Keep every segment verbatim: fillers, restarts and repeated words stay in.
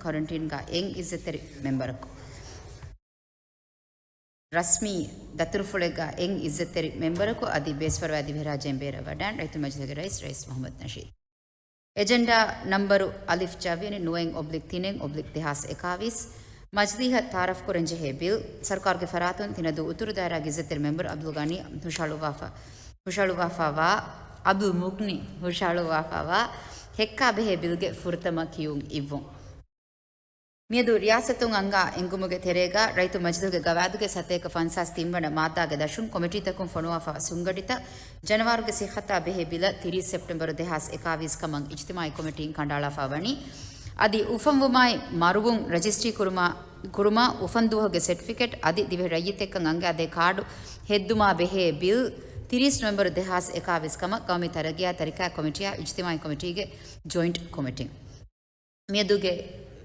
ކޮރެންޓީންގަ އެއް އިއްޒަތްތެރި މެމްބަރަކު. ރަސްމީ ދަތުރުފުޅެއްގަ އެއް އިއްޒަތްތެރި މެމްބަރަކު އަދި ބޭސްފަރުވާ ދިވެހިރާއްޖޭން ބޭރަށް ވަޑައިގެން ރައްޔިތު މަޖިލީހުގެ ރައީސް، ރައީސް މުޙައްމަދު ނަޝީދު. އެޖެންޑާ ނަންބަރު އަލިފް ޖައްވިޔަނި ނުވައެއް އޮބްލިކް ތިނެއް އޮބްލިކް ދެހާސް އެކާވީސް. މަޖިލީހަށް ތައާރަފް ކުރަން ޖެހޭ ބިލް، ސަރުކާރުގެ ފަރާތުން ތިނަދޫ އުތުރު ދާއިރާގެ އިއްޒަތްތެރި މެމްބަރު އަބްދުލް ޣަނީ ހުށަހަޅުއްވާފަ، ހުށަހަޅުއްވާފައިވާ، އަބްދުލް މުޣްނީ ހުށަހަޅުއްވާފައިވާ ހެއްކާ ބެހޭ ބިލްގެ ފުރަތަމަ ކިޔުން އިއްވުން. މިއަދު ރިޔާސަތުން އަންގާ އެންގުމުގެ ތެރޭގަ ރައްޔިތު މަޖިލީހުގެ ގަވާއިދުގެ ސަތޭކަ ފަންސާސް ތިން ވަނަ މާއްދާގެ ދަށުން ކޮމިޓީތަކުން ފޮނުވާފަ ސުންގަޑިތައް ޖަނަވާރުގެ ސިއްހަތާ ބެހޭ ބިލަށް ތިރީސް ސެޕްޓެމްބަރު ދެހާސް އެކާވީސް ކަމަށް އިޖްތިމާޢީ ކޮމިޓީން ކަނޑައަޅާފަ ވަނީ. އަދި އުފަންވުމާއި މަރުވުން ރަޖިސްޓްރީ ކުރުމާ، ކުރުމާ، އުފަންދުވަހުގެ ސެޓްފިކެޓް އަދި ދިވެހި ރައްޔިތެއްކަން އަންގާދޭ ކާޑު ހެއްދުމާ ބެހޭ ބިލް ތިރީސް ނޮވެމްބަރު ދެހާސް އެކާވީސް ކަމަށް ގައުމީ ތަރައްގީއާ ތަރިކާ ކޮމިޓީއާ އިޖްތިމާޢީ ކޮމިޓީގެ ޖޮއިންޓް ކޮމިޓީން. މިއަދުގެ،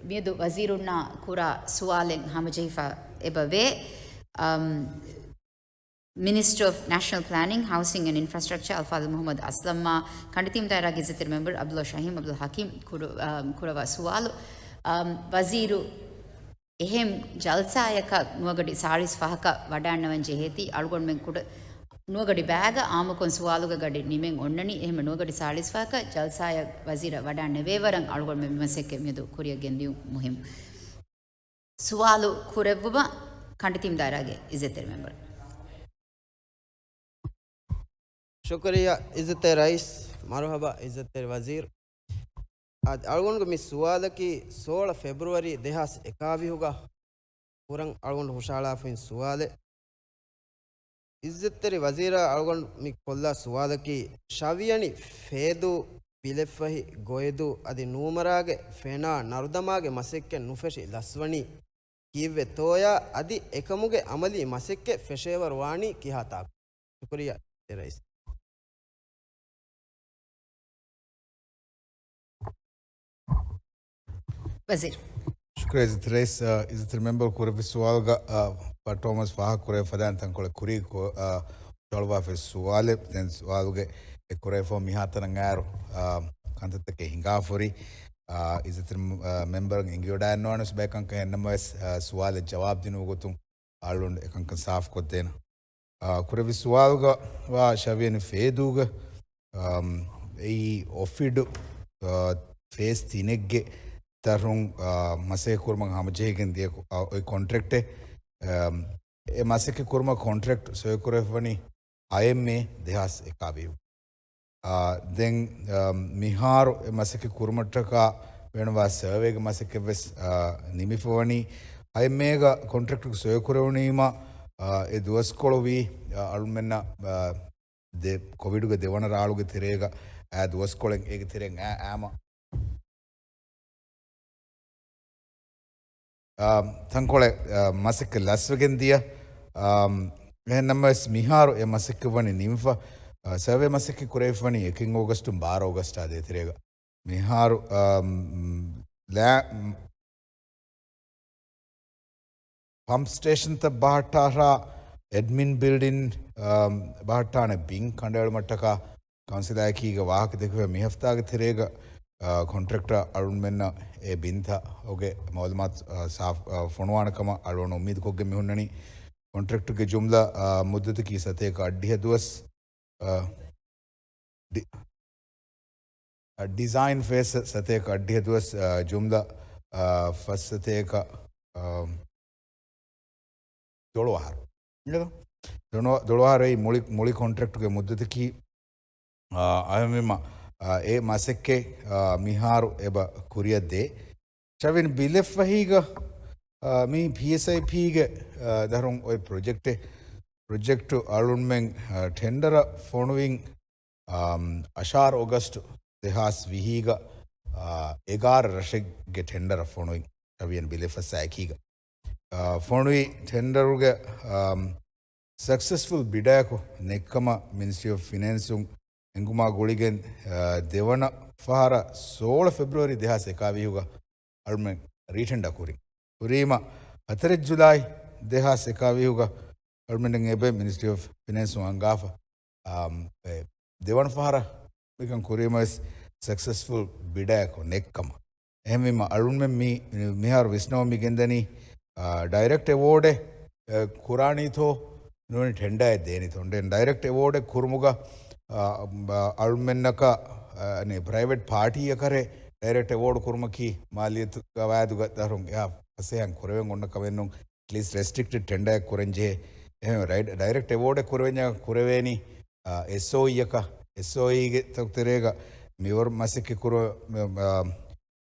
މިއަދު ވަޒީރުންނާ ކުރާ ސުވާލެއް ހަމަޖެހިފަ އެބަވޭ. އަމް، މިނިސްޓަރ އޮފް ނޭޝަނަލް ޕްލޭނިން، ހައުސިން އެންޑް އިންފްރާސްޓްރަކްޗަރ އަލްފާޟިލް މުޙައްމަދު އަސްލަމްއާ ކަނޑިތީމު ދާއިރާގެ އިއްޒަތްތެރި މެމްބަރު އަބްދުﷲ ޝަހީމް އަބްދުލް ޙަކީމް ކުރު-، އަ، ކުރައްވާ ސުވާލު، އަ، ވަޒީރު އެހެން ޖަލްސާއަކަށް ނުވަގަޑި ސާޅީސް ފަހަކަށް ވަޑައިގަންނަވަން ޖެހޭތީ އަޅުގަނޑުމެން ކުޑަ ނުވަގަޑި ބައިގަ އާއްމުކޮށް ސުވާލުގެ ގަޑި ނިމެން އޮންނަނީ. އެހެންމެ ނުވަގަޑި ސާޅީސް ފަހަކަށް ޖަލްސާއަށް ވަޒީރަށް ވަޑައިގަންނެވޭވަރަށް އަޅުގަނޑުމެން މި މަސައްކަތް މިއަދު ކުރިއަށް ގެންދިޔުން މުހިއްމު. ސުވާލު ކުރެއްވުމަށް ކަނޑިތީމު ދާއިރާގެ އިއްޒަތްތެރި މެމްބަރު. ޝުކުރިއްޔާ އިއްޒަތްތެރި ރައީސް، މަރުޙަބާ އިއްޒަތްތެރި ވަޒީރު. އަދި އަޅުގަނޑުގެ މި ސުވާލަކީ ސޯޅަ ފެބްރުވަރީ ދެހާސް އެކާވީހުގަ ކުރަން އަޅުގަނޑު ހުށަހަޅާފައި ސުވާލެއް. އިއްޒަތްތެރި ވަޒީރާ އަޅުގަނޑު މި ކޮށްލާ ސުވާލަކީ، ޝަވިޔަނި ފޭދޫ، ބިލެއްފަހި ގޮއިދޫ އަދި ނޫމަރާގެ ފެނާ ނަރުދަމާގެ މަސައްކަތް ނުފެށި ލަސްވަނީ ކީއްވެތޯޔާ އަދި އެކަމުގެ އަމަލީ މަސައްކަތް ފެށޭވަރު ވާނީ ކިހާ ތާކު؟ ޝުކުރިއްޔާ ރައީސް. ވަޒީރު. ޝުކުރިއްޔާ އިއްޒަތްތެރި ރައީސް. އާ، އިއްޒަތްތެރި މެމްބަރު ކުރެއްވި ސުވާލުގަ، އާ، ފައްޓަވަމަސް ފާހަގަ ކުރެވިފަދައިން ތަންކޮޅެއް ކުރީ ކޮ-، އާ، ހުށަހަޅުއްވާފައި ސުވާލެއް. ދެން ސުވާލުގެ އެ ކުރެވިފަ މިހާތަނަށް އައިރު، އާ، ކަންތައްތަކެއް ހިނގާފަ ހުރި. އާ، އިއްޒަތްތެރި، އާ، މެމްބަރުން އެނގިވަޑައިގަންނަވާނެ ބައެއް ކަންކަން އެހެންނަމަވެސް، އާ، ސުވާލެއް ޖަވާބު ދިނުމުގެ ގޮތުން އަޅުގަނޑު އެކަންކަން ސާފުކޮށްދޭނަން. އާ، ކުރެއްވި ސުވާލުގަ ވާ ޝަވިޔަނި ފޭދޫގަ، އާ، އެއީ އޮފިޑު، އާ، ފޭސް ތިނެއްގެ ދަށުން، އާ، މަސައްކަތް ކުރުމަށް ހަމަޖެހިގެން ދިޔަ އޮތް ކޮންޓްރެކްޓެއް. އާ، އެ މަސައްކަތް ކުރުމަށް ކޮންޓްރެކްޓް ސޮއިކުރެވިފަވަނީ ހައެއް މޭ ދެހާސް އެކާވީހު. އާ، ދެން، އާ، މިހާރު އެ މަސައްކަތް ކުރުމަށްޓަކާ ވެންވާ ސަރވޭގެ މަސައްކަތްވެސް، އާ، ނިމިފަވަނީ. ހައެއް މޭގަ ކޮންޓްރެކްޓް ސޮއިކުރެވުނީމަ، އާ، އެ ދުވަސްކޮޅު ވީ، އާ، އަޅުމެންނަށް، އާ، ދެ-، ކޮވިޑުގެ ދެވަނަ ރާޅުގެ ތެރޭގަ އާ ދުވަސްކޮޅެއް އޭގެ ތެރެއިން އާ އާމަ އާ، ތަންކޮޅެއް، އާ، މަސައްކަތް ލަސްވެގެން ދިޔަ، އާ، އެހެންނަމަވެސް މިހާރު އެ މަސައްކަތް ވަނީ ނިމިފަ، އާ، ސަރވޭ މަސައްކަތް ކުރެވިފަވަނީ އެކެއް އޯގަސްޓުން ބާރަ އޯގަސްޓާ ދޭތެރޭގަ. މިހާރު، އާ، ލާ-، ޕަމްޕް ސްޓޭޝަންތައް ބަހައްޓާށާ އެޑްމިން ބިލްޑިން، އާ، ބަހައްޓާނެ ބިން ކަނޑައެޅުމަށްޓަކާ ކައުންސިލާއެކީގަ ވާހަކަ ދެކެވޭ މިހަފްތާގެ ތެރޭގަ، އާ، ކޮންޓްރެކްޓަރ އަޅުންމެންނަށް އެ ބިންތައް އޮގެ މައުލޫމާތު، އާ، ސާފް، އާ، ފޮނުވާނެ ކަމަށް އަޅުގަނޑު އުއްމީދު ކޮށްގެން މި ހުންނަނީ. ކޮންޓްރެކްޓްގެ ޖުމްލަ، އާ، މުއްދަތަކީ ސަތޭކަ އަށްޑިހަ ދުވަސް، އާ، ޑި-، އާ، ޑިޒައިން ފޭސް ސަތޭކަ އަށްޑިހަ ދުވަސް، އާ، ޖުމްލަ، އާ، ފަސް ސަތޭކަ، އާ، ދޮޅު އަހަރު. ދޮޅު-، ދޮޅު އަހަރު އެއީ މުޅި، މުޅި ކޮންޓްރެކްޓްގެ މުއްދަތަކީ، އާ، އަހަންވީމަ، އާ، އެ މަސައްކަތް، އާ، މިހާރު އެބަ ކުރިއަށް ދޭ. ޝަވިޔަނި ބިލެއްފަހީގަ، އާ، މި ޕީއެސްއައިޕީގެ، އާ، ދަށުން އޮތް ޕްރޮޖެކްޓެއް، ޕްރޮޖެކްޓު އަޅުންމެން، އާ، ޓެންޑަރ ފޮނުވިން، އާ، އަށާރަ އޮގަސްޓު ދެހާސް ވިހީގަ، އާ، އެގާރަ ރަށެއްގެ ޓެންޑަރ ފޮނުވިން ޝަވިޔަނި ބިލެއްފަސްއާއެކީގަ. އާ، ފޮނުވި ޓެންޑަރުގެ، އާ، ސަކްސެސްފުލް ބިޑައަކު ނެއްކަމަށް މިނިސްޓްރީ އޮފް ފިނޭންސުން އެނގުމާ ގުޅިގެން، އާ، ދެވަނަ ފަހަރަށް ސޯޅަ ފެބްރުއަރީ ދެހާސް އެކާވީހުގަ އަޅުމެން ރީޓެންޑަ ކުރިން. ކުރީމަ ހަތަރެއް ޖުލައި ދެހާސް އެކާވީހުގަ އަޅުމެން އެބެ މިނިސްޓްރީ އޮފް ފިނޭންސުން އަންގާފަ، އާ، އެ ދެވަނަ ފަހަރަށް މިކަން ކުރީމަވެސް ސަކްސެސްފުލް ބިޑައަކު ނެއްކަމަށް. އެހެންވީމަ އަޅުންމެން މި މިހާރު ވިސްނަވަން މި ގެންދަނީ، އާ، ޑައިރެކްޓް އެވޯޑެއް، އެ، ކުރާނީތޯ ނޫނީ ޓެންޑާއެއް ދޭނީތޯ. އޮންޑެން ޑައިރެކްޓް އެވޯޑެއް ކުރުމުގަ، އާ، އަޅުންމެންނަކަށް، އަ، ޕްރައިވެޓް ޕާޓީއަކަށް ޑައިރެކްޓް އެވޯޑް ކުރުމަކީ މާލިޔަތު ގަވާއިދުގަ ދަރުން އެހާ ފަސޭހައިން ކުރެވެން އޮންނަ ކަމެއް ނޫން. އެޓްލީސްޓް ރެސްޓްރިކްޓެޑް ޓެންޑާއެއް ކުރަން ޖެހޭ. އެހެން ޑައި-، ޑައިރެކްޓް އެވޯޑެއް ކުރެވެންޏާ ކުރެވޭނީ، އާ، އެސްއޯއީއަކަށް. އެސްއޯއީގެ ތަކު ތެރޭގަ މިވަރު މަސައްކަތް ކުރު-، މ-، މ-،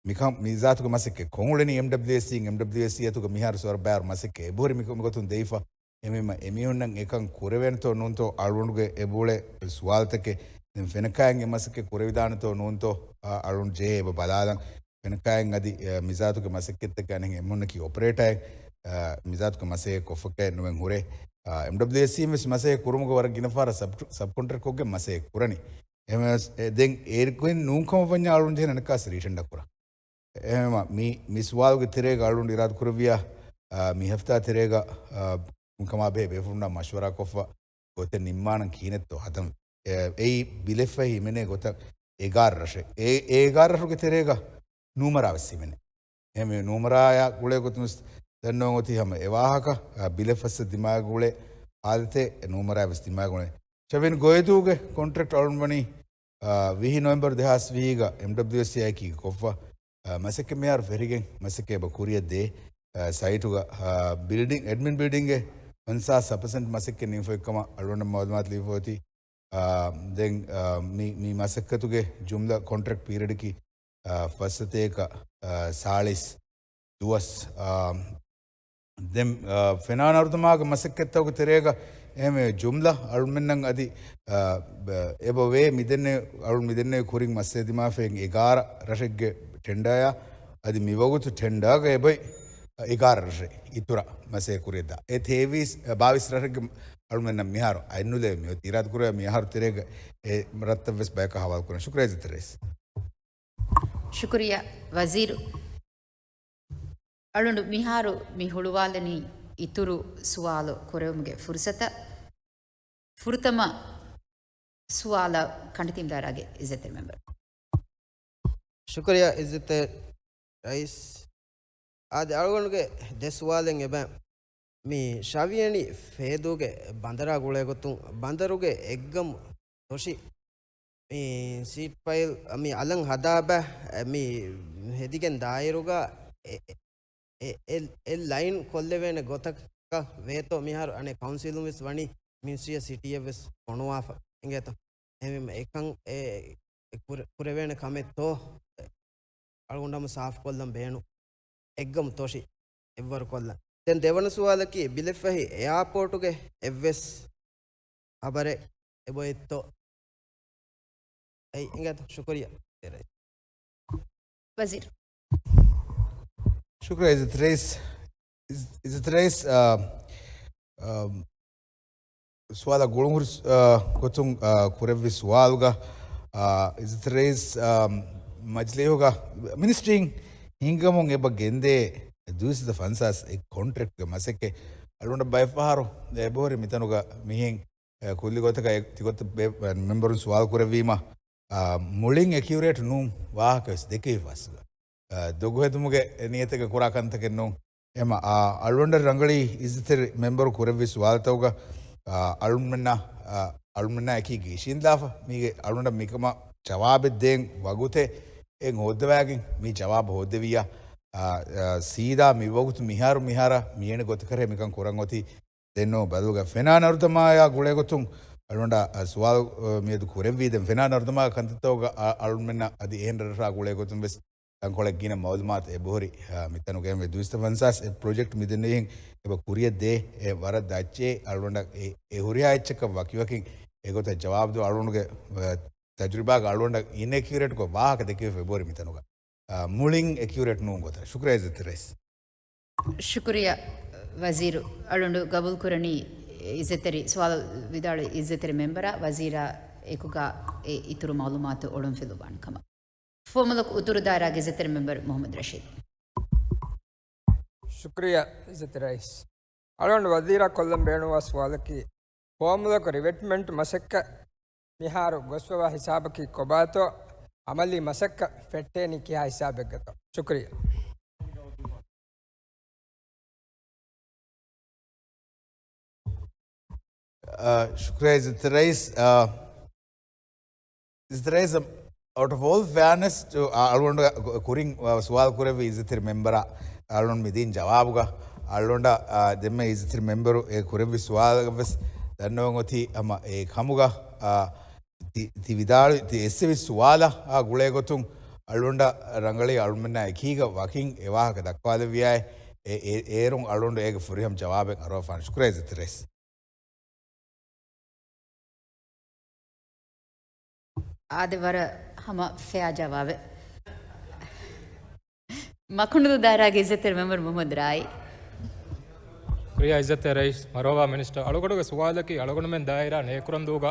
މިކަން މިޒާތުގެ މަސައްކަތް ކޮށް އުޅެނީ އެމްޑަބްލިއުއެސްސީ، އެމްޑަބްލިއުއެސްސީ އަތުގަ މިހާރު ސޮރަށް ބާރު މަސައްކަތް އެބަހުރި މި-، މިގޮތުން ދެވިފަ. އެމީމަ އެމީހުންނަށް އެކަން ކުރެވޭނެތޯ ނޫންތޯ އަޅުގަނޑުގެ އެބައުޅޭ ސުވާލުތަކެއް. ދެން ފެނަކައިން އެ މަސައްކަތް ކުރެވިދާނެތޯ ނޫންތޯ، އަ، އަޅުން ޖެހޭ އެބަ ބަލާލަން. ފެނަކައިން އަދި، އަ، މިޒާތުގެ މަސައްކަތްތަކެއް އަނެއް އެމީހުންނަކީ އޮޕަރޭޓައެއް، އަ، މިޒާތުގެ މަސައްކަތް ކޮށްފަކައެއް ނުވެން ހުރޭ. އަ، އެމްޑަބްލިއުއެސްސީން ވެސް މަސައްކަތް ކުރުމުގެ ވަރަށް ގިނަ ފަހަރަށް ސަބް-، ސަބްކޮންޓްރެކްޓްކޮށްގެން މަސައްކަތް ކުރަނީ. އެހެންވެސް، އެ، ދެން އޭރުކުއިން ނޫންކަމަށް ވަންޏާ އަޅުން ޖެހޭ ނަނަކާސް ރީޓެންޑަރ ކުރާ. އެހެންވީމަ މި، މި ސުވާލުގެ ތެރޭގަ އަޅުން އިރާދަ ކުރެއްވިޔާ، އާ، މި ހަފްތާ ތެރޭގަ، އާ، ކަމާ ބެހޭ ބޭފުޅުންނާ މަޝްވަރާ ކޮށްފަ ގޮތެއް ނިންމާނަން ކިހިނެއްތޯ ހަތަން. އެ، އެއީ ބިލެއްފަހި ހިމެނޭ ގޮތަށް އެގާރަ ރަށެއް. އެ، އެ އެގާރަ ރަށުގެ ތެރޭގަ ނޫމަރާ ވެސް ހިމެނޭ. އެހެންވެ ނޫމަރާޔާ ގުޅޭ ގޮތުން ވެސް ދަންނަވަން އޮތީ ހަމަ އެ ވާހަކަ، އާ، ބިލެއްފަސް ދިމާގުޅޭ ހާލަތެއް ނޫމަރާ ވެސް ދިމާގުޅޭ. ޝަވިން ގޮއިދޫގެ ކޮންޓްރެކްޓް އަޅުން ވަނީ، އާ، ވިހި ނޮވެމްބަރު ދެހާސް ވިހިގަ އެމްޑަބްލިއުއެސްސީ އެކީ ކޮށްފަ، އާ، މަސައްކަތް މިހާރު ފެށިގެން މަސައްކަތް އެބަ ކުރިއަށް ދޭ، އާ، ސައިޓުގަ، އާ، ބިލްޑިން، އެޑްމިން ބިލްޑިންގެ ފަންސާސް ޕަސެންޓް މަސައްކަތް ނިމިފައި ކަމަށް އަޅުގަނޑަށް މައުލޫމާތު ލިބިފަ އޮތީ. އާ، ދެން، އާ، މި، މި މަސައްކަތުގެ ޖުމްލަ ކޮންޓްރެކްޓް ޕީރިއަޑަކީ، އާ، ފަސްސަތޭކަ، އާ، ސާޅީސް ދުވަސް. އާ، ދެން، އާ، ފެނާނަރުދަމާގެ މަސައްކަތްތަކުގެ ތެރޭގަ އެހެންވެ ޖުމްލަ އަޅުމެންނަށް އަދި، އާ، ބ-، އެބަ ވޭ މިދެންނެ، އަޅު މިދެންނެ ކުރިން މައްސަލަ ދިމާފައި އެގާރަ ރަށެއްގެ ޓެންޑާޔާ އަދި މިވަގުތު ޓެންޑާގަ އެބައި އެގާރަ ރަށެއް އިތުރަށް މަސައްކަތް ކުރިއަށްދާ. އެ ތޭވީސް، އެ ބާވީސް ރަށެއްގެ އަޅުމެންނަށް މިހާރު އަތް ނުލެވޭ މިއޮތީ. އިރާދަކުރޭ މި އަހަރު ތެރޭގަ އެ ރަށްތައް ވެސް ބަޔަކަށް ހަވާލު ކުރަން. ޝުކުރިއްޔާ އިއްޒަތްތެރި ރައީސް. ޝުކުރިއްޔާ ވަޒީރު. އަޅުގަނޑު މިހާރު މި ހުޅުވާލަނީ އިތުރު ސުވާލު ކުރެވުމުގެ ފުރުސަތަށް. ފުރަތަމަ ސުވާލަށް ކަނޑިތީމް ދާއިރާގެ އިއްޒަތްތެރި މެމްބަރު. ޝުކުރިއްޔާ އިއްޒަތްތެރި ރައީސް. އާދެ، އަޅުގަނޑުގެ ދެ ސުވާލެއް އެބަ. މި ޝަވިޔަނި ފޭދޫގެ ބަނދަރާ ގުޅޭގޮތުން ބަނދަރުގެ އެއްގަމު ދޮށި މި ސީޓް ޕައިލް މި އަލަށް ހަދާބަ މި ހެދިގެން ދާއިރުގަ އެ، އެ، އެ، އެ ލައިން ކޮށްލެވޭނެ ގޮތަކަށް ވޭތޯ މިހާރު އަނެއް ކައުންސިލުން ވެސް ވަނީ މިނިސްޓްރީއަށް ސިޓީއަށް ވެސް ފޮނުވާފަ އިނގޭތޯ. އެހެންވީމަ އެކަން އެ، އެ ކުރެ-، ކުރެވޭނެ ކަމެއްތޯ އަޅުގަނޑު ހަމަ ސާފުކޮށްލަން ބޭނު. އެއްގަމު ތޮށި އެއްވަރު ކޮށްލަން. ދެން ދެވަނަ ސުވާލަކީ ބިލެއްފަހި އެއާޕޯޓުގެ އެއްވެސް ޚަބަރެއް އެބައޮތްތޯ؟ އެއީ އިނގޭތޯ؟ ޝުކުރިއްޔާ. ވަޒީރު. ޝުކުރިއްޔާ އިއްޒަތް ރައީސް. އިއްޒަތް ރައީސް، އާ، އާ، ސުވާލަށް ގުޅުންހުރި، އާ، ގޮތުން، އާ، ކުރެއްވި ސުވާލުގަ، އާ، އިއްޒަތް ރައީސް، އާ، މަޖިލީހުގަ މިނިސްޓްރީން ހިންގަމުން އެބަ ގެންދޭ ދުއިސައްތަ ފަންސާސް އެއް ކޮންޓްރެކްޓްގެ މަސައްކަތް އަޅުގަނޑަށް ބައެއްފަހަރު އެބަހުރި މިތަނުގަ މިހެން އެ، ކުއްލި ގޮތަކަށް އެ، ތިގޮތަށް ބޭ-، އެ، މެމްބަރުން ސުވާލު ކުރެއްވީމަ، އާ، މުޅިން އެކިއުރޭޓް ނޫން ވާހަކަ ވެސް ދެކެވި ފަސްގަ، އާ، ދޮގުހެދުމުގެ ނިޔަތެއްގަ ކުރާ ކަންތަކެއް ނޫން. އެމަ، އާ، އަޅުގަނޑަށް ރަނގަޅީ އިއްޒަތްތެރި މެމްބަރު ކުރެއްވި ސުވާލުތަކުގަ، އާ، އަޅުމެންނާ، އާ، އަޅުމެންނާ އެކީ ގީށިންދާފަ މީގެ އަޅުގަނޑަށް މިކަމަށް ޖަވާބެއް ދޭން ވަގުތެއް އެން ހޯއްދަވާގެން މި ޖަވާބު ހޯއްދެވިއްޔާ، އާ، އާ، ސީދާ މި ވަގުތު މިހާރު މިހާރަށް މިއެނެ ގޮތަކަށް މިކަން ކުރަން އޮތީ. ދެން ނޫ ބަދަލުގަ ފެނާ ނަރުދަމާޔާ ގުޅޭގޮތުން އަޅުގަނޑަށް، އަ، ސުވާލު، އަ، މިއަދު ކުރެއްވީ. ދެން ފެނާ ނަރުދަމާ ކަންތައްތަކުގަ، އަ، އަޅުމެންނަށް އަދި އެހެން ރަށްރަށާ ގުޅޭގޮތުން ވެސް ތަންކޮޅެއް ގިނަ މައުލޫމާތު އެބަހުރި، އަ، މިތަނުގައި ދުއިސައްތަ ފަންސާސް އެއް ޕްރޮޖެކްޓް މިދެންނެވިހެން އެބަ ކުރިއަށް ދޭ. އެ ވަރަށް ދައްޗޭ އަޅުގަނޑަށް އެ، އެ ހުރިހާ އެއްޗަކަށް ވަކިވަކިން އެގޮތަށް ޖަވާބު ދު އަޅުގަނޑުގެ، އަ، ތަޖުރިބާގަ އަޅުގަނޑަށް އިންއެކިއުރޭޓްކޮށް ވާހަކަ ދެކެވިފަ އެބަހުރި މިތަނުގަ. އާ، މުޅިން އެކިއުރޭޓް ނޫން ގޮތަށް. ޝުކުރިއްޔާ އިއްޒަތްތެރި ރައީސް. ޝުކުރިއްޔާ ވަޒީރު. އަޅުގަނޑު ގަބޫލުކުރަނީ އިއްޒަތްތެރި ސުވާލު ވިދާޅުވި އިއްޒަތްތެރި މެމްބަރާ ވަޒީރާ އެކުގަ އެ އިތުރު މައުލޫމާތު އޮޅުންފިލުއްވާނެ ކަމަށް. ފުވައްމުލަކު އުތުރު ދާއިރާގެ އިއްޒަތްތެރި މެމްބަރު މުހައްމަދު ރަޝީދު. ޝުކުރިއްޔާ އިއްޒަތްތެރި ރައީސް. އަޅުގަނޑު ވަޒީރާ ކޮށްލަން ބޭނުންވާ ސުވާލަކީ، ފުވައްމުލަކު ރިވެޓްމަންޓް މަސައްކަތް މިހާރު ގޮސްފަވާ ހިސާބަކީ ކޮބާތޯ؟ އަމަލީ މަސައްކަތް ފެއްޓޭނީ ކިހާ ހިސާބެއްގަތޯ؟ ޝުކުރިއްޔާ. އާ، ޝުކުރިއްޔާ އިއްޒަތްތެރި ރައީސް. އާ، އިއްޒަތްތެރި ރައީސް، out of all fairness to، އާ، އަޅުގަނޑު ކުރިން، އާ، ސުވާލު ކުރެއްވި އިއްޒަތްތެރި މެމްބަރާ އަޅުގަނޑު މި ދިން ޖަވާބުގަ އަޅުގަނޑަށް، އާ، ދެންމެ އިއްޒަތްތެރި މެމްބަރު އެ ކުރެއްވި ސުވާލަކަށް ވެސް ދަންނަވަން އޮތީ ހަމަ އެ ކަމުގަ، އާ، ތި، ތި ވިދާޅު، ތި އެއްސެވި ސުވާލާ ގުޅޭ ގޮތުން އަޅުގަނޑަށް ރަނގަޅީ އަޅުމެންނާ އެކީގަ ވަކިން އެ ވާހަކަ ދައްކާލެއްވިޔާއި، އެ، އެ، އޭރުން އަޅުގަނޑު އޭގެ ފުރިހަމަ ޖަވާބެއް އަރުވާފާނެ. ޝުކުރިއްޔާ އިއްޒަތްތެރި ރައީސް. އާދެ، ވަރަށް ހަމަ ފެއާ ޖަވާބެއް. މަކުނުދޫ ދާއިރާގެ އިއްޒަތްތެރި މެމްބަރު މުހައްމަދު ރާއީ. ޝުކުރިއްޔާ އިއްޒަތްތެރި ރައީސް. މަރުވާ މިނިސްޓަރ، އަޅުގަނޑުގެ ސުވާލަކީ އަޅުގަނޑުމެން ދާއިރާ ނޭކުރަންދޫގަ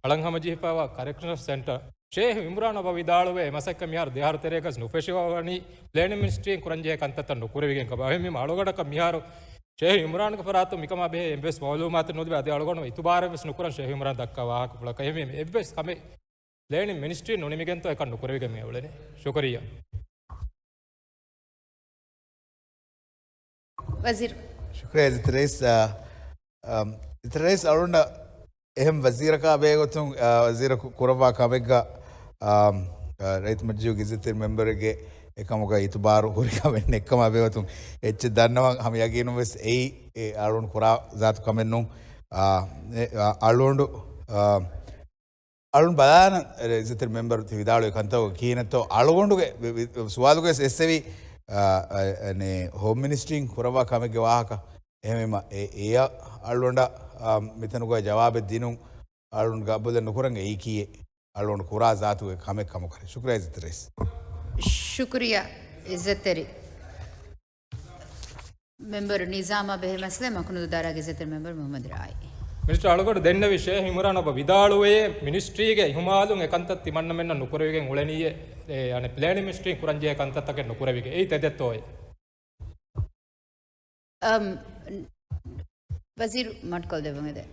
އަޅަން ހަމަޖެހިފައިވާ ކަރެކްޝަނަލް ސެންޓަރ ޝޭހް އިމްރާން އަބަ ވިދާޅުވޭ، އެ މަސައްކަތް މިހާރު ދެއަހަރު ތެރޭގަސް ނުފެށިވަނީ ޕްލޭނިން މިނިސްޓްރީން ކުރަންޖެހޭ ކަންތައްތައް ނުކުރެވިގެން ކަމަށް. އެހެންވީމަ އަޅުގަނޑަކަށް މިހާރު ޝޭހް އިމްރާންގެ ފަރާތުން މިކަމާ ބެހޭ އެއްވެސް މައުލޫމާތެއް ނުލިބޭ. އަދި އަޅުގަނޑު އިތުބާރެއްވެސް ނުކުރަން ޝޭހް އިމްރާން ދައްކާ ވާހަކަފުޅަކަށް. އެހެންވީމަ އެއްވެސް ކަމެއް ޕްލޭނިން މިނިސްޓްރީން ނުނިމިގެންތޯ އެކަން ނުކުރެވިގެން މި އުޅެނީ. ޝުކުރިއްޔާ. ވަޒީރު. ޝުކުރިއްޔާ އިއްޒަތްތެރި ރައީސް. އާ، އާ، އިއްޒަތްތެރި ރައީސް އަޅުގަނޑަށް އެހެން ވަޒީރަކާ ބެހޭގޮތުން، އާ، ވަޒީރަކު ކުރައްވާ ކަމެއްގަ، އާ، އާ، ރައްޔިތު މަޖިލީހުގެ އިއްޒަތްތެރި މެމްބަރެއްގެ އެކަމުގަ އިތުބާރު ހުރި ކަމެއް ނެތްކަމާ ބެހޭގޮތުން އެއްޗެއް ދަންނަވަން ހަމަ ޔަގީނުން ވެސް އެއީ، އެ އަޅުގަނޑު ކުރާ ޒާތު ކަމެއް ނޫން. އާ، އެ، އާ، އަޅުގަނޑު، އާ، އަޅުން ބަލާނަން، އެ، އިއްޒަތްތެރި މެމްބަރު ތި ވިދާޅުވި ކަންތައް ކިހިނެއްތޯ؟ އަޅުގަނޑުގެ ވި-، ވި-، ސުވާލުގައި އެއްސެވި، އާ، އަ-، އަނެ، ހޯމް މިނިސްޓްރީން ކުރައްވާ ކަމެއްގެ ވާހަކަ. އެހެންވީމަ، އެ، އެޔަށް އަޅުގަނޑަށް، އާ، މިތަނުގައި ޖަވާބެއް ދިނުން އަޅުން ގަބޫލެއް ނުކުރަން. އެއީ ކީއެއް އަޅުން ކުރާ ޒާތުގެ ކަމެއް ކަމުކަރެ. ޝުކުރިއްޔާ އިއްޒަތްތެރި ރައީސް. ޝުކުރިއްޔާ އިއްޒަތްތެރި މެމްބަރު ނިޒާމާ ބެހޭ މައްސަލައެއް މަކުނުދޫ ދާއިރާގެ އިއްޒަތްތެރި މެމްބަރު މުހައްމަދު ރާއީ. މިނިސްޓަރ އަޅުގަނޑު ދެންނެވި ޝޭހް އިމްރާން އަބަ ވިދާޅުވޭ، މިނިސްޓްރީގެ އިހުމާލުން އެ ކަންތައް ތިމަންނަމެންނަށް ނުކުރެވިގެން އުޅެނީއޭ، އެ، އަނެއް ޕްލޭނިން މިނިސްޓްރީން ކުރަންޖެހޭ ކަންތައްތަކެއް ނުކުރެވިގެން. އެއީ ތެދެއްތޯއޭ؟ އަމް، ވަޒީރު މަޑުކޮށްދެއްވުން އެދެ.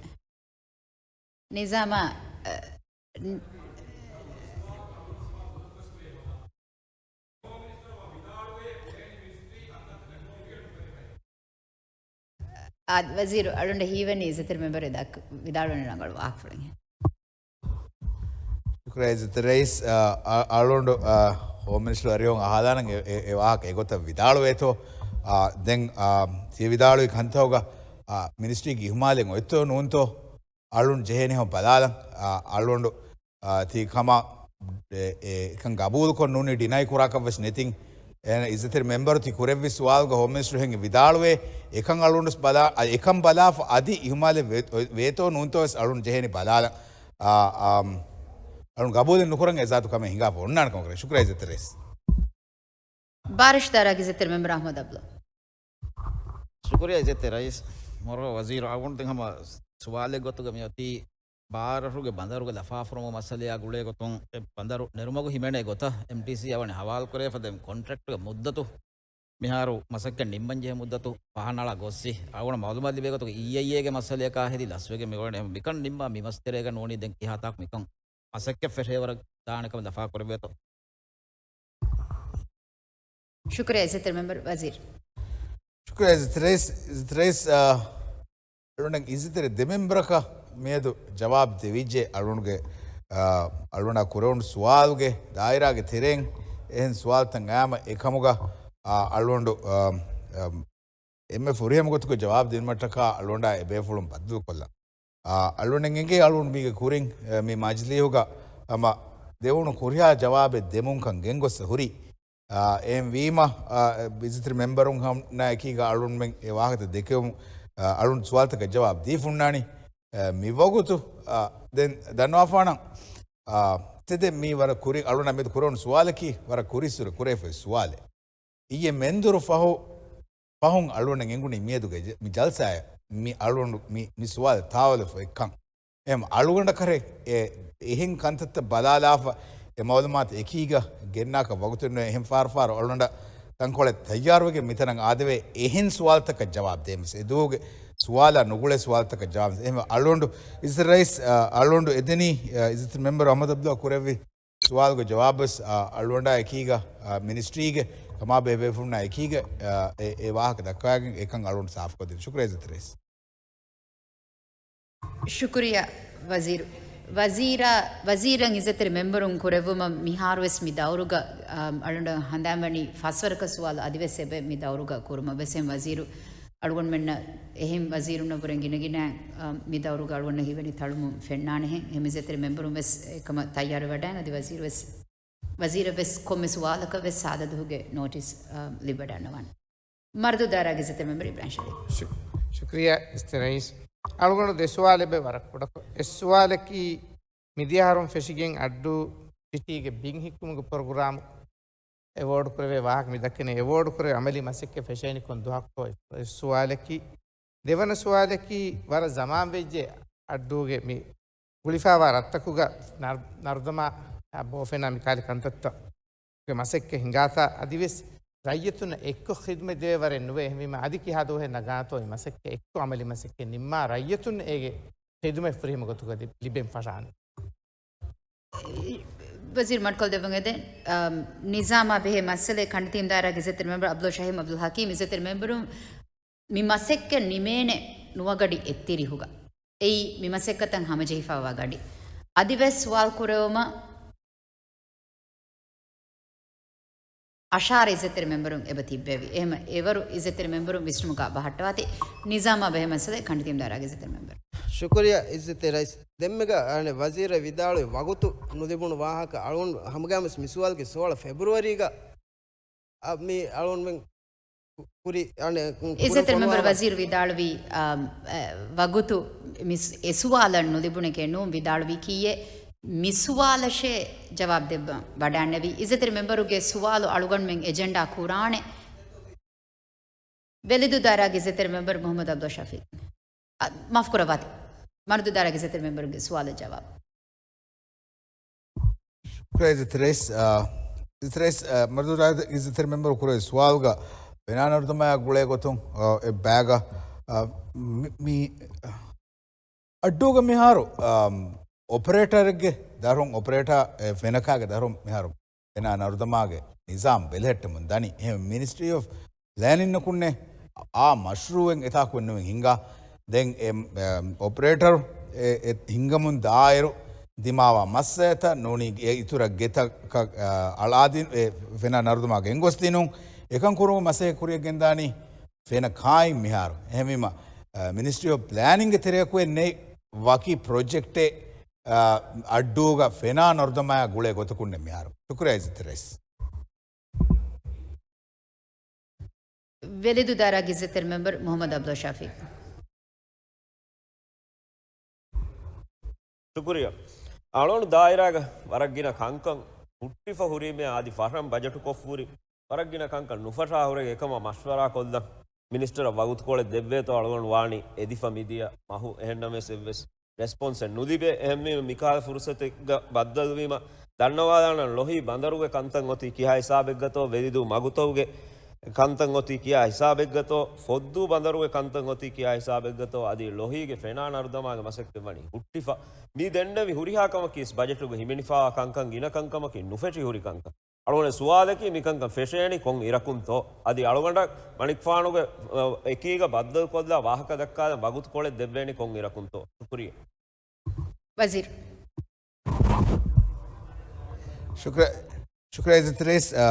ނިޒާމާ، އަ، ން-، އާ، ވަޒީރު އަޅުން ހީވަނީ އިއްޒަތްތެރި މެމްބަރު ދައްކަ-، ވިދާޅުވަނީ ރަނގަޅު ވާހަކަފުޅެއް. ޝުކުރިއްޔާ އިއްޒަތްތެރި ރައީސް، އަ، އަ، އަޅުގަނޑު، އަ، ހޯމް މިނިސްޓަރު އަރިހުން އަހާލާނަން އެ، އެ، އެ ވާހަކަ އެގޮތަށް ވިދާޅުވޭތޯ. އަ، ދެން، އަ، ތި ވިދާޅުވި ކަންތައްގަ، އަ، މިނިސްޓްރީގެ އިހުމާލެއް އޮތްތޯ ނޫންތޯ އަޅުން ޖެހޭނެ ހަމަ ބަލާލަން. އަ، އަޅުގަނޑު، އަ، ތި ކަމަށް، އެ، އެ، އެކަން ގަބޫލުކޮށް ނޫނީ ޑިނައި ކުރާކަށް ވެސް ނެތިން. އެ، އިއްޒަތްތެރި މެމްބަރު ތި ކުރެއްވި ސުވާލުގަ ހޯމް މިނިސްޓަރު ހެން ވިދާޅުވޭ، އެކަން އަޅުގަނޑު ބަލާ، އަ، އެކަން ބަލާފަ އަދި އިހުމާލެއް ވޭ-، ވޭތޯ ނޫންތޯ ވެސް އަޅުން ޖެހޭނީ ބަލާލަން. އާ، އާ، އަޅުން ގަބޫލެއް ނުކުރަން އެ ޒާތު ކަމެއް ހިނގާފަ އޮންނާނެ ކަމަކަށް. ޝުކުރިއްޔާ އިއްޒަތްތެރި ރައީސް. ބާރަށު ދާއިރާގެ އިއްޒަތްތެރި މެމްބަރު އަޙްމަދު އަބްދުﷲ. ޝުކުރިއްޔާ އިއްޒަތްތެރި ރައީސް. މަރުވާ ވަޒީރު އަޅުގަނޑު ދެން ހަމަ ސުވާލެއް ގޮތުގަ މިއޮތީ ބާރަށުގެ ބަނދަރުގެ ލަފާފުރުމުގެ މައްސަލަޔާ ގުޅޭ ގޮތުން އެ ބަނދަރު ނެރުމަގު ހިމެނޭ ގޮތަށް އެމްޓީސީއާ ވަނީ ހަވާލުކުރެވިފަ. ދެން ކޮންޓްރެކްޓުގެ މުއްދަތު މިހާރު މަސައްކަތް ނިންމަންޖެހޭ މުއްދަތު ފަހަނަޅާ ގޮއްސި. އަޅުގަނޑަށް މައުލޫމާތު ލިބޭ ގޮތުގަ އީއައިއޭގެ މައްސަލަޔަކާ ހެދި ލަސްވެގެން މިއުޅެނީ. މިކަން ނިންމާ މި މަސް ތެރޭގަ ނޫނީ ދެން ކިހާ ތާކު މިކަން މަސައްކަތް ފެށޭވަރަށް ދާނެ ކަމަށް ލަފާ ކުރެވޭތޯ؟ ޝުކުރިއްޔާ އިއްޒަތްތެރި މެމްބަރު ވަޒީރު. ޝުކުރިއްޔާ އިއްޒަތްތެރި ރައީސް، އިއްޒަތްތެރި ރައީސް، އާ، އަޅުގަނޑަށް އިއްޒަތްތެރި ދެ މެމްބަރަކަށް މިއަދު ޖަވާބު ދެވިއްޖެ. އަޅުގަނޑުގެ، އާ، އަޅުގަނޑާ ކުރެވުނު ސުވާލުގެ ދާއިރާގެ ތެރެއިން އެހެން ސުވާލުތައް އައިމަ އެކަމުގަ، އާ، އަޅުގަނޑު، އާ، އާ، އެންމެ ފުރިހަމަ ގޮތުގަ ޖަވާބު ދިނުމަށްޓަކާ އަޅުގަނޑާ އެ ބޭފުޅުން ބައްދަލުކޮށްލަން. އާ، އަޅުގަނޑަށް އެނގޭ އަޅުގަނޑު މީގެ ކުރިން، އެ، މި މަޖިލީހުގަ ހަމަ ދެވުނު ކުރިހާ ޖަވާބެއް ދެމުންކަން ގެންގޮސް ހުރި. އާ، އެހެން ވީމަ، އާ، އިއްޒަތްތެރި މެމްބަރުން ހަމަ އެކީގަ އަޅުންމެން އެ ވާހަކަތައް ދެކެވުމު، އާ، އަޅުން ސުވާލުތަކަށް ޖަވާބު ދީފަ ހުންނާނީ. އާ، މި ވަގުތު، އާ، ދެން ދަންނަވާފާނަން، އާ، ތެދެއް މީ ވަރަށް ކުރި، އަޅުން މިއަދު ކުރެވުނު ސުވާލަކީ ވަރަށް ކުރީއްސުރެ ކުރެވިފައި ސުވާލެއް. އިއްޔެ މެންދުރު ފަހު، ފަހުން އަޅުގަނޑަށް އެނގުނީ މިއަދުގެ ޖެ-، މި ޖަލްސާއަށް މި އަޅުގަނޑު މި، މި ސުވާލު ތާވަލެފަ އެއްކަން. އެހެން އަޅުގަނޑަކަށް އެ، އެހެން ކަންތައްތައް ބަލާލާފަ، އެ މައުލޫމާތު އެކީގަ ގެންނާކަށް ވަގުތެއް ނުވޭ. އެހެން ފާރު ފާރު އަޅުގަނޑަށް ތަންކޮޅެއް ތައްޔާރުވެގެން މިތަނަށް އާދެވޭ. އެހެން ސުވާލުތަކަށް ޖަވާބު ދޭން ވެސް، އެ ދުވަހުގެ ސުވާލާ ނުގުޅޭ ސުވާލުތަކަށް ޖަވާބު ދޭން. އެހެން އަޅުގަނޑު އިއްޒަތްތެރި ރައީސް، އަ، އަޅުގަނޑު އެދެނީ، އަ، އިއްޒަތްތެރި މެމްބަރު އަޙްމަދު އަބްދުﷲ ކުރެއްވި ސުވާލުގެ ޖަވާބުވެސް، އާ، އަޅުގަނޑާ އެކީގަ، އާ، މިނިސްޓްރީގެ ކަމާބެހޭ ބޭފުޅުންނާ އެކީގަ، އާ، އެ، އެ ވާހަކަ ދައްކަވައިގެން އެކަން އަޅުގަނޑު ސާފުކޮށްދޭން. ޝުކުރިއްޔާ އިއްޒަތްތެރި ރައީސް. ޝުކުރިއްޔާ ވަޒީރު. ވަޒީރާ، ވަޒީރަށް އިއްޒަތްތެރި މެމްބަރުން ކުރެއްވުމަށް މިހާރުވެސް މި ދައުރުގަ، އާ، އަޅުގަނޑަށް ހަނދާންވަނީ ފަސްވަރަކަށް ސުވާލު އަދިވެސް އެބަ މި ދައުރުގަ ކުރުމަށް ވެސް އެހެން ވަޒީރު އަޅުގަނޑުމެންނަށް އެހެން ވަޒީރުންނަށްވުރެން ގިނަގިނަ، އާ، މި ދައުރުގަ އަޅުގަނޑަށް ހީވަނީ ތަޅުމުން ފެންނާނެހެން. އެހެން އިއްޒަތްތެރި މެމްބަރުން ވެސް އެކަމަށް ތައްޔާރުވެވަޑައިގެން އަދި ވަޒީރު ވެސް، ވަޒީރަށް ވެސް ކޮންމެ ސުވާލަކަށް ވެސް ސާދަ ދުވަހުގެ ނޯޓިސް، އާ، ލިބިވަޑައިގަންނަވާނެ. މަރުދޫ ދާއިރާގެ އިއްޒަތްތެރި މެމްބަރު އިބްރާހިމް ޝަރީފް. ޝު-، ޝުކުރިއްޔާ އިއްޒަތްތެރި ރައީސް. އަޅުގަނޑު ދެ ސުވާލެއް ވެ ވަރަށް ކުޑަކޮށް. އެއް ސުވާލަކީ މިދިޔަ އަހަރުން ފެށިގެން އައްޑޫ ސިޓީގެ ބިން ހިއްކުމުގެ ޕްރޮގްރާމް އެވޯޑް ކުރެވޭ ވާހަކަ މި ދައްކަނީ އެވޯޑް ކުރެވޭ އަމަލީ މަސައްކަތް ފެށޭނީ ކޮން ދުވަހަކުތޯ އެއް ސުވާލަކީ. ދެވަނަ ސުވާލަކީ ވަރަށް ޒަމާން ވެއްޖެ އައްޑޫގެ މި ގުޅިފައިވާ ރަށްތަކުގަ ނަރު-، ނަރުދަމާ ބޯފެނާ މި ކާލި ކަންތައްތައް ގެ މަސައްކަތް ހިނގާތާ އަދިވެސް ރައްޔިތުންނަށް އެއްކޮށް ޚިދުމަތް ދެވޭ ވަރެއް ނުވޭ. އެހެންވީމަ އަދި ކިހާ ދުވަހެއް ނަގާތޯ އެ މަސައްކަތް އެއްކޮށް އަމަލީ މަސައްކަތް ނިންމާ ރައްޔިތުން އޭގެ ޚިދުމަތް ފުރިހަމަ ގޮތުގަ ލި-، ލިބެން ފަށާނެ. ވަޒީރު މަޑުކޮށްދެއްވުން އެދެން، އަމް، ނިޒާމާ ބެހޭ މައްސަލައެއް ކަނޑިތީމް ދާއިރާގެ އިއްޒަތްތެރި މެމްބަރު އަބްދުﷲ ޝަހީމް އަބްދުލް ޙަކީމް އިއްޒަތްތެރި މެމްބަރު މި މަސައްކަތް ނިމޭނެ ނުވަ ގަޑި އެއްތިރީހުގަ. އެއީ މި މަސައްކަތަށް ހަމަޖެހިފައިވާ ގަޑި. އަދިވެސް ސުވާލު ކުރެވުމަށް އަށާރަ އިއްޒަތްތެރި މެމްބަރުން އެބަ ތިއްބެވި. އެހެމަ އެވަރު އިއްޒަތްތެރި މެމްބަރުން ވިސްނުމުގަ ބަހައްޓަވާތީ ނިޒާމާ ބެހޭ މައްސަލައެއް ކަނޑިތީމް ދާއިރާގެ އިއްޒަތްތެރި މެމްބަރު. ޝުކުރިއްޔާ އިއްޒަތްތެރި ރައީސް. ދެންމެގަ އަނެއް ވަޒީރަށް ވިދާޅުވި ވަގުތު ނުލިބުނު ވާހަކަ އަޅުން ހަމަގައިމުވެސް މި ސުވާލުގެ ސޯޅަ ފެބްރުވަރީގަ އަ، މި އަޅުންމެން ކުރި، އަނެ، ކުރި އިއްޒަތްތެރި މެމްބަރު ފޮނުވާ ވަޒީރު ވިދާޅުވީ، އާ، އަ، ވަގުތު މި ސް-، އެ ސުވާލަށް ނުލިބުނެކޭ ނޫން ވިދާޅުވީކީއެއް މި ސުވާލަށޭ ޖަވާބު ދެއްވަން ވަޑައިންނެވީ. އިއްޒަތްތެރި މެމްބަރުގެ ސުވާލު އަޅުގަނޑުމެން އެޖެންޑާ ކުރާނެ. ވެލިދޫ ދާއިރާގެ އިއްޒަތްތެރި މެމްބަރު މުހައްމަދު އަބްދުﷲ ޝަފީޤް. އަ، މާފު ކުރައްވާތި. މަރުދޫ ދާއިރާގެ އިއްޒަތްތެރި މެމްބަރުގެ ސުވާލަށް ޖަވާބު. ޝުކުރިއްޔާ އިއްޒަތްތެރި ރައީސް، އަ، އިއްޒަތްތެރި ރައީސް، އަ، މަރުދޫ ދާއިރާގެ އިއްޒަތްތެރި މެމްބަރު ކުރެއްވި ސުވާލުގަ ފެނާ ނަރުދަމާއާ ގުޅޭ ގޮތުން، އަ، އެއްބައިގަ، އަ، މި، މި، އައްޑޫގަ މިހާރު، އަ، އޮޕަރޭޓަރެއްގެ ދަރުން އޮޕަރޭޓާ، އެ، ފެނަކާގެ ދަރުން މިހާރު ފެނާ ނަރުދަމާގެ ނިޒާމް ބެލެހެއްޓެމުން ދަނީ. އެހެން މިނިސްޓްރީ އޮފް ޕްލޭނިންއަކުންނޭ އާ މަޝްރޫއެއް އެތާކު ނުވެ ހިނގާ. ދެން އެ، އެ، އޮޕަރޭޓަރު އެ، އެ ހިނގަމުން ދާއިރު ދިމާވާ މައްސަލަތައް ނޫނީ އެ އިތުރަށް ގެތަކަށް، އަ، އަޅާދިން އެ ފެނާ ނަރުދަމާ ގެންގޮސްދިނުން. އެކަން ކުރުމުގެ މަސައްކަތް ކުރިއަށް ގެންދާނީ ފެނަ ކާއިން މިހާރު. އެހެންވީމަ، އަ، މިނިސްޓްރީ އޮފް ޕްލޭނިންގެ ތެރެއަކު ނެތް ވަކި ޕްރޮޖެކްޓެއް، އަ، އައްޑޫގަ ފެނާ ނަރުދަމާއާ ގުޅޭ ގޮތަކުންނެއް މިހާރު. ޝުކުރިއްޔާ އިއްޒަތްތެރި ރައީސް. ވެލިދޫ ދާއިރާގެ އިއްޒަތްތެރި މެމްބަރު މުހައްމަދު އަބްދުﷲ ޝަފީޤް. ޝުކުރިއްޔާ. އަޅުގަނޑު ދާއިރާގަ ވަރަށް ގިނަ ކަންކަން ހުއްޓިފަ ހުރީމޭ އަދި ފަހްރަން ބަޖެޓު ކޮށްފަ ހުރި ވަރަށް ގިނަ ކަންކަން ނުފަށާ ހުރެ އެކަމަށް މަޝްވަރާ ކޮށްލަން މިނިސްޓަރަށް ވަގުތުކޮޅެއް ދެއްވޭތޯ އަޅުގަނޑު ވާނީ އެދިފަ މިދިޔަ މަހު. އެހެންނަމަވެސް އެއްވެސް ރެސްޕޮންސެއް ނުލިބޭ. އެހެންވީމަ މިކާލަ ފުރުސަތެއްގަ ބައްދަލުވީމަ ދަންނަވާލާނަން ލޮހީ ބަނދަރުގެ ކަންތައް އޮތީ ކިހާ ހިސާބެއްގަތޯ، ވެލިދޫ މަގުތަކުގެ ކަންތައް އޮތީ ކިހާ ހިސާބެއްގަތޯ، ފޮއްދޫ ބަނދަރުގެ ކަންތައް އޮތީ ކިހާ ހިސާބެއްގަތޯ، އަދި ލޮހީގެ ފެނާ ނަރުދަމާގެ މަސައްކަތް ވަނީ ހުއްޓިފަ. މި ދެންނެވި ހުރިހާ ކަމަކީ ވެސް ބަޖެޓުގަ ހިމެނިފައިވާ ކަންކަން ގިނަ ކަންކަމަކީ ނުފެށި ހުރި ކަންކަން. އަޅުގަނޑު ސުވާލަކީ މިކަންކަން ފެށޭނީ ކޮން އިރަކުންތޯ؟ އަދި އަޅުގަނޑަށް މަނިކުފާނުގެ، އަ، އެކީގަ ބައްދަލުކޮށްލާ ވާހަކަ ދައްކާލަން ވަގުތުކޮޅެއް ދެއްވޭނީ ކޮން އިރަކުންތޯ؟ ޝުކުރިއްޔާ. ވަޒީރު. ޝުކުރިއްޔާ، ޝުކުރިއްޔާ އިއްޒަތްތެރި ރައީސް، އަ،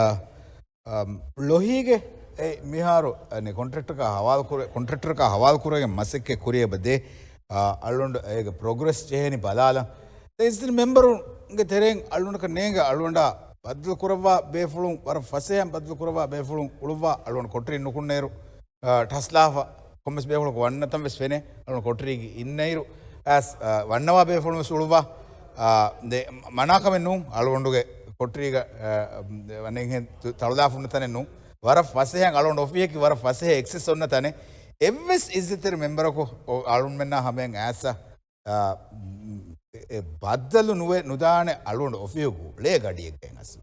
އަ، ލޮހީގެ އެ މިހާރު، އަ، ކޮންޓްރެކްޓަކާ ހަވާލު ކުރެ-، ކޮންޓްރެކްޓަކާ ހަވާލު ކުރެވިގެން މަސައްކަތް ކުރިއަށް އެބަ ދޭ، އަ، އަޅުގަނޑު އޭގެ ޕްރޮގްރެސް ޖެހޭނީ ބަލާލަން. އިއްޒަތްތެރި މެމްބަރުންގެ ތެރެއިން އަޅުގަނޑަކަށް ނޭނގެ އަޅުގަނޑާ ބައްދަލު ކުރައްވާ ބޭފުޅުން ވަރަށް ފަސޭހައިން ބައްދަލު ކުރައްވާ ބޭފުޅުން އުޅުއްވާ އަޅުގަނޑު ކޮޓަރިން ނުކުންނައިރު، އަ، ޓަސްލާފަ ކޮންމެސް ބޭފުޅަކު ވަންނަތަން ވެސް ފެނޭ. އަޅުގަނޑު ކޮޓަރީގަ އިންނައިރު އައިސް، އަ، ވަންނަވާ ބޭފުޅުން ވެސް އުޅުއްވާ، އަ، ދެ މަނާކަމެއް ނޫން އަޅުގަނޑުގެ ކޮޓަރީގަ، އަ، ވަނެއްހެން ތަޅުލާފަ އުންނަ ތަނެއް ނޫން. ވަރަށް ފަސޭހައިން އަޅުގަނޑު އޮފީހަކީ ވަރަށް ފަސޭހަ އެކްސެސް އޮންނަ ތަނެއް. އެއްވެސް އިއްޒަތްތެރި މެމްބަރަކު އަޅުގަނޑުމެންނާ ހަމައިން އައިސް އާ، އެ ބައްދަލު ނުވެ ނުދާނެ އަޅުގަނޑު އޮފީހުގަ އުޅޭ ގަޑިއެއްގައި އަސްލު.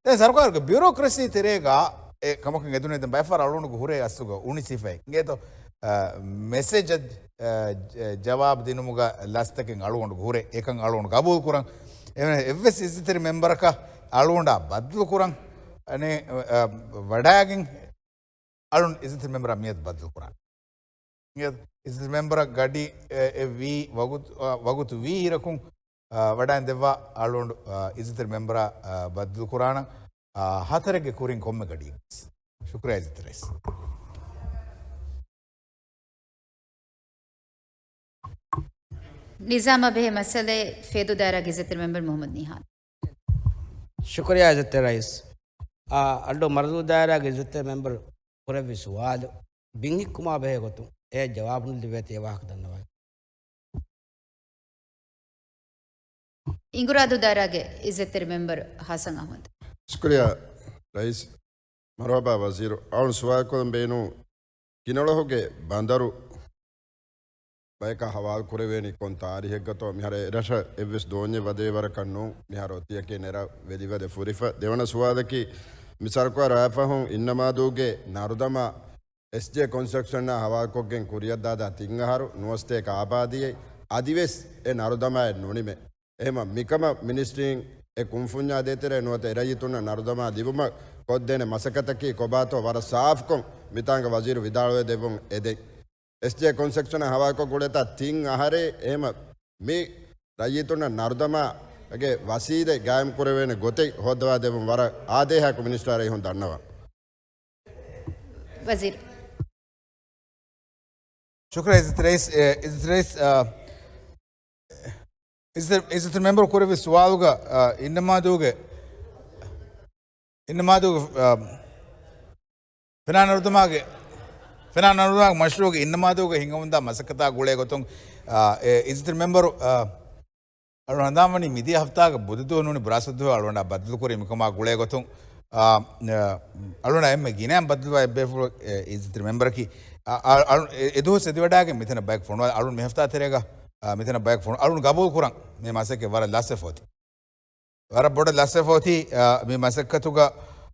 ދެން ސަރުކާރުގެ ބިއުރޯކްރަސީ ތެރޭގަ އެ ކަމަކަށް އެދުނީ ދެން ބައެއް ފަހަރަށް އަޅުގަނޑުގެ ހުރޭ އަސްލުގަ އުނި ސިފައެއް. އިނގޭތޯ، އާ، މެސެޖަށް، އާ، ޖަ-، ޖަވާބު ދިނުމުގަ ލަސްތަކެއް އަޅުގަނޑުގެ ހުރޭ. އެކަން އަޅުގަނޑު ގަބޫލު ކުރަން. އެވެ-، އެއްވެސް އިއްޒަތްތެރި މެމްބަރަކަށް އަޅުގަނޑާ ބައްދަލު ކުރަން، އަނެ، އަ، ވަޑައިގެން އަޅުން އިއްޒަތްތެރި މެމްބަރާ މިއަދު ބައްދަލު ކުރާނެ. މިއަދު އިއްޒަތްތެރި މެމްބަރަށް ގަޑި އެ، އެ ވީ ވަގުތު، އަ، ވަގުތު ވީ އިރަކުން، އަ، ވަޑައިން ދެއްވާ އަޅުގަނޑު، އަ، އިއްޒަތްތެރި މެމްބަރާ، އަ، ބައްދަލު ކުރާނަން، އަ، ހަތަރެއްގެ ކުރިން ކޮންމެ ގަޑިއެއް. ޝުކުރިއްޔާ އިއްޒަތްތެރި ރައީސް. ނިޒާމާ ބެހޭ މައްސަލައެއް ފޭދޫ ދާއިރާގެ އިއްޒަތްތެރި މެމްބަރު މުހައްމަދު ނިހާލް. ޝުކުރިއްޔާ އިއްޒަތްތެރި ރައީސް. އާ، އައްޑޫ މަރަދޫ ދާއިރާގެ އިއްޒަތްތެރި މެމްބަރު ކުރެއްވި ސުވާލު ބިން ހިއްކުމާ ބެހޭ ގޮތުން އެ ޖަވާބު ނުލިބޭތީ އެ ވާހަކަ ދަންނަވަން. އިނގުރާދޫ ދާއިރާގެ އިއްޒަތްތެރި މެމްބަރު ހަސަން އަޙްމަދު. ޝުކުރިއްޔާ ރައީސް. މަރުޙަބާ ވަޒީރު. އަޅުން ސުވާލުކޮށްލަން ބޭނުން ކިނަޅުހުގެ ބަނދަރު ބަޔަކަށް ހަވާލު ކުރެވޭނީ ކޮން ތާރީހެއްގަތޯ؟ މިހާރު އެރަށަށް އެއްވެސް ދޯންޏެއް ވަދެ ވަރަކަށް ނޫން. މިހާރު އޮތީއަކީ ނެރަ ވެލިވަދެ ފުރިފަ. ދެވަނަ ސުވާލަކީ، މި ސަރުކާރު އައިފަހުން އިންނަމާދޫގެ ނަރުދަމާ އެސްޖޭ ކޮންސްޓްރަކްޝަނާ ހަވާލުކޮށްގެން ކުރިއަށްދާދާ ތިން އަހަރު ނުވަސްތޭކަ އާބާދީއެއް އަދިވެސް އެ ނަރުދަމާއެއް ނުނިމޭ. އެހެމަ މިކަމަށް މިނިސްޓްރީން އެ ކުންފުންޏާ ދޭތެރޭ ނުވަތަ އެ ރައްޔިތުންނަށް ނަރުދަމާ ލިބުމަށް ކޮށްދޭނެ މަސައްކަތަކީ ކޮބާތޯ ވަރަށް ސާފުކޮށް މިތާނގަ ވަޒީރު ވިދާޅުވެ ދެއްވުން އެދެން. އެސްޖޭ ކޮންސްޓްރަކްޝަނަށް ހަވާލުކޮށް ގުޅޭތާ ތިން އަހަރެއް. އެހެމަ މި ރައްޔިތުންނަށް ނަރުދަމާގެ ވަސީލަތް ގާއިމް ކުރެވޭނެ ގޮތެއް ހޯއްދަވާ ދެއްވުން ވަރަށް އާދޭހައަކު މިނިސްޓަރ އެހުން ދަންނަވަން. ވަޒީރު. ޝުކުރިއްޔާ އިއްޒަތް ރައީސް، އެ، އިއްޒަތް ރައީސް، އެ، އިއްޒަތް، އިއްޒަތް މެމްބަރު ކުރެއްވި ސުވާލުގަ، އ، އިންނަމާދޫގެ، އިންނަމާދޫގެ، އ، ފެނާ ނަރުދަމާގެ، ފެނާ ނަރުދަމާގެ މަޝްރޫޢުގެ އިންނަމާދޫގަ ހިނގަމުންދާ މަސައްކަތާ ގުޅޭ ގޮތުން، އ، އެ، އިއްޒަތް މެމްބަރު، އ، އަޅު ހަނދާންވަނީ މިދިޔަ ހަފްތާގެ ބުދަދުވަހު ނޫނީ ބުރާސަތުދުވަހު އަޅުގަނޑާ ބައްދަލުކުރީ މިކަމާ ގުޅޭ ގޮތުން، އާ، އަޅުގަނޑާ އެންމެ ގިނައިން ބައްދަލުވާ އެއްބޭފުޅު، އެ، އިއްޒަތްތެރި މެމްބަރަކީ، އާ، އަޅު، އަޅު، އެ، އެދުވަސް އެދިވަޑައިގެން މިތަނަށް ބަޔަކު ފޮނުވާ، އަޅު މި ހަފްތާ ތެރޭގަ، އާ، މިތަނަށް ބަޔަކު ފޮނު، އަޅު ގަބޫލު ކުރަން މި މަސައްކަތް ވަރަށް ލަސްވެފަ އޮތީ. ވަރަށް ބޮޑަށް ލަސްވެފަ އޮތީ، އާ، މި މަސައްކަތުގަ،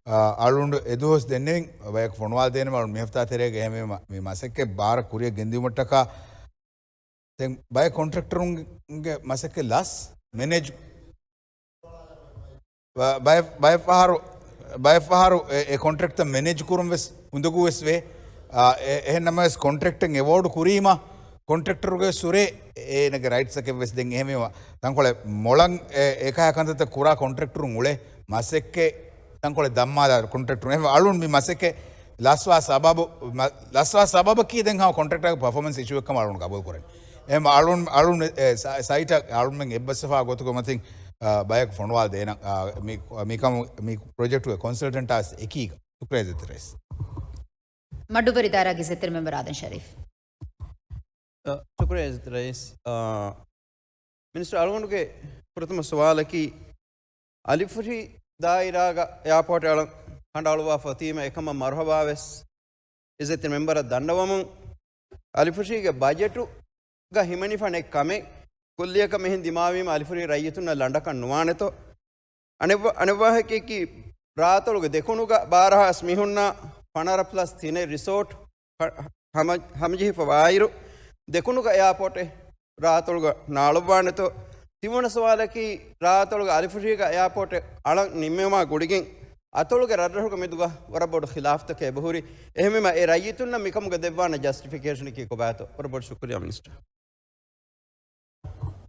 އާ، އަޅުގަނޑު އެދުވަސް ދެންނެވިން ބަޔަކު ފޮނުވާލަދޭނަމަ އަޅު މި ހަފްތާ ތެރޭގަ އެހެންވީމަ މި މަސައްކަތް ބާރަށް ކުރިއަށް ގެންދިއުމަށްޓަކާ ދެން ބައެއް ކޮންޓްރެކްޓަރުންގެ މަސައްކަތް ލަސް މެނޭޖް، ބަ-، ބައެއް، ބައެއް ފަހަރު، ބައެއް ފަހަރު އެ، އެ ކޮންޓްރެކްޓްތައް މެނޭޖް ކުރުން ވެސް އުނދަގޫ ވެސް ވޭ. އާ، އެ، އެހެން ނަމަވެސް ކޮންޓްރެކްޓެއް އެވޯޑް ކުރީމަ، ކޮންޓްރެކްޓަރުގެ ސުރޭ އޭނަގެ ރައިޓްސްއަކެއް ވެސް ދެން އެހެންވީމަ، ތަންކޮޅެއް މޮޅަށް އެ، އެކަހަ ކަންތައްތައް ކުރާ ކޮންޓްރެކްޓަރުން އުޅޭ މަސައްކަތް ތަންކޮޅެއް ދައްމާލާ ކޮންޓްރެކްޓަރު. އެހެން އަޅުން މި މަސައްކަތް ލަސްވާ ސަބަބު، މަ-، ލަސްވާ ސަބަބަކީ ދެން ހަމަ ކޮންޓްރެކްޓަރގެ ޕަފޯމަންސް އިޝޫއެއްކަމަށް އަޅުން ގަބޫލު ކުރަން. އެހެން އަޅުން، އަޅުން، އެ، ސަ-، ސައިޓަށް އަޅުމެން އެއްބަސްވާ ގޮތުގެ މަތިން، އާ، ބަޔަކު ފޮނުވާލަދޭނަން، އާ، މި، މިކަމު، މި ޕްރޮޖެކްޓުގެ ކޮންސަލްޓެންޓާ އެކީގަ. ޝުކުރިއްޔާ އިއްޒަތްތެރި ރައީސް. މަޑުއްވަރި ދާއިރާގެ އިއްޒަތްތެރި މެމްބަރު އާދަމް ޝަރީފް. އަ، ޝުކުރިއްޔާ އިއްޒަތްތެރި ރައީސް. އާ، މިނިސްޓަރ އަޅުގަނޑުގެ ފުރަތަމަ ސުވާލަކީ، އަލިފުށި ދާއިރާގަ އެއާޕޯޓް އަޅަން ކަނޑައަޅުވާފަ އޮތީމަ އެކަމަށް މަރުހަބާވެސް އިއްޒަތްތެރި މެމްބަރަށް ދަންނަވަމުން، އަލިފުށީގެ ބަޖެޓުގަ ހިމެނިފަ ނެތް ކަމެއް ކުއްލިއަކަށް މިހެން ދިމާވީމަ އަލިފުށީ ރައްޔިތުންނަށް ލަނޑަކަށް ނުވާނެތޯ؟ އަނެއް-، އަނެއްވާހަކައަކީ، ރާއަތޮޅުގެ ދެކުނުގަ ބާރަހާސް މީހުންނާ ފަނަރަ ޕްލަސް ތިނެއް ރިސޯޓް ހަ-، ހަމަ-، ހަމަޖެހިފަ ވާއިރު، ދެކުނުގަ އެއާޕޯޓެއް ރާއަތޮޅުގަ ނާޅުއްވާނެތޯ؟ ތިންވަނަ ސުވާލަކީ، ރާއަތޮޅުގަ އަލިފުށީގަ އެއާޕޯޓެއް އަޅަން ނިންމެވުމާ ގުޅިގެން، އަތޮޅުގެ ރަށްރަށުގެ މެދުގަ ވަރަށް ބޮޑު ޚިލާފްތަކެއް އެބަހުރި. އެހެންވީމަ، އެ ރައްޔިތުންނަށް މިކަމުގަ ދެއްވާނެ ޖަސްޓިފިކޭޝަނަކީ ކޮބާތޯ؟ ވަރަށް ބޮޑު ޝުކުރިއްޔާ މިނިސްޓަރ.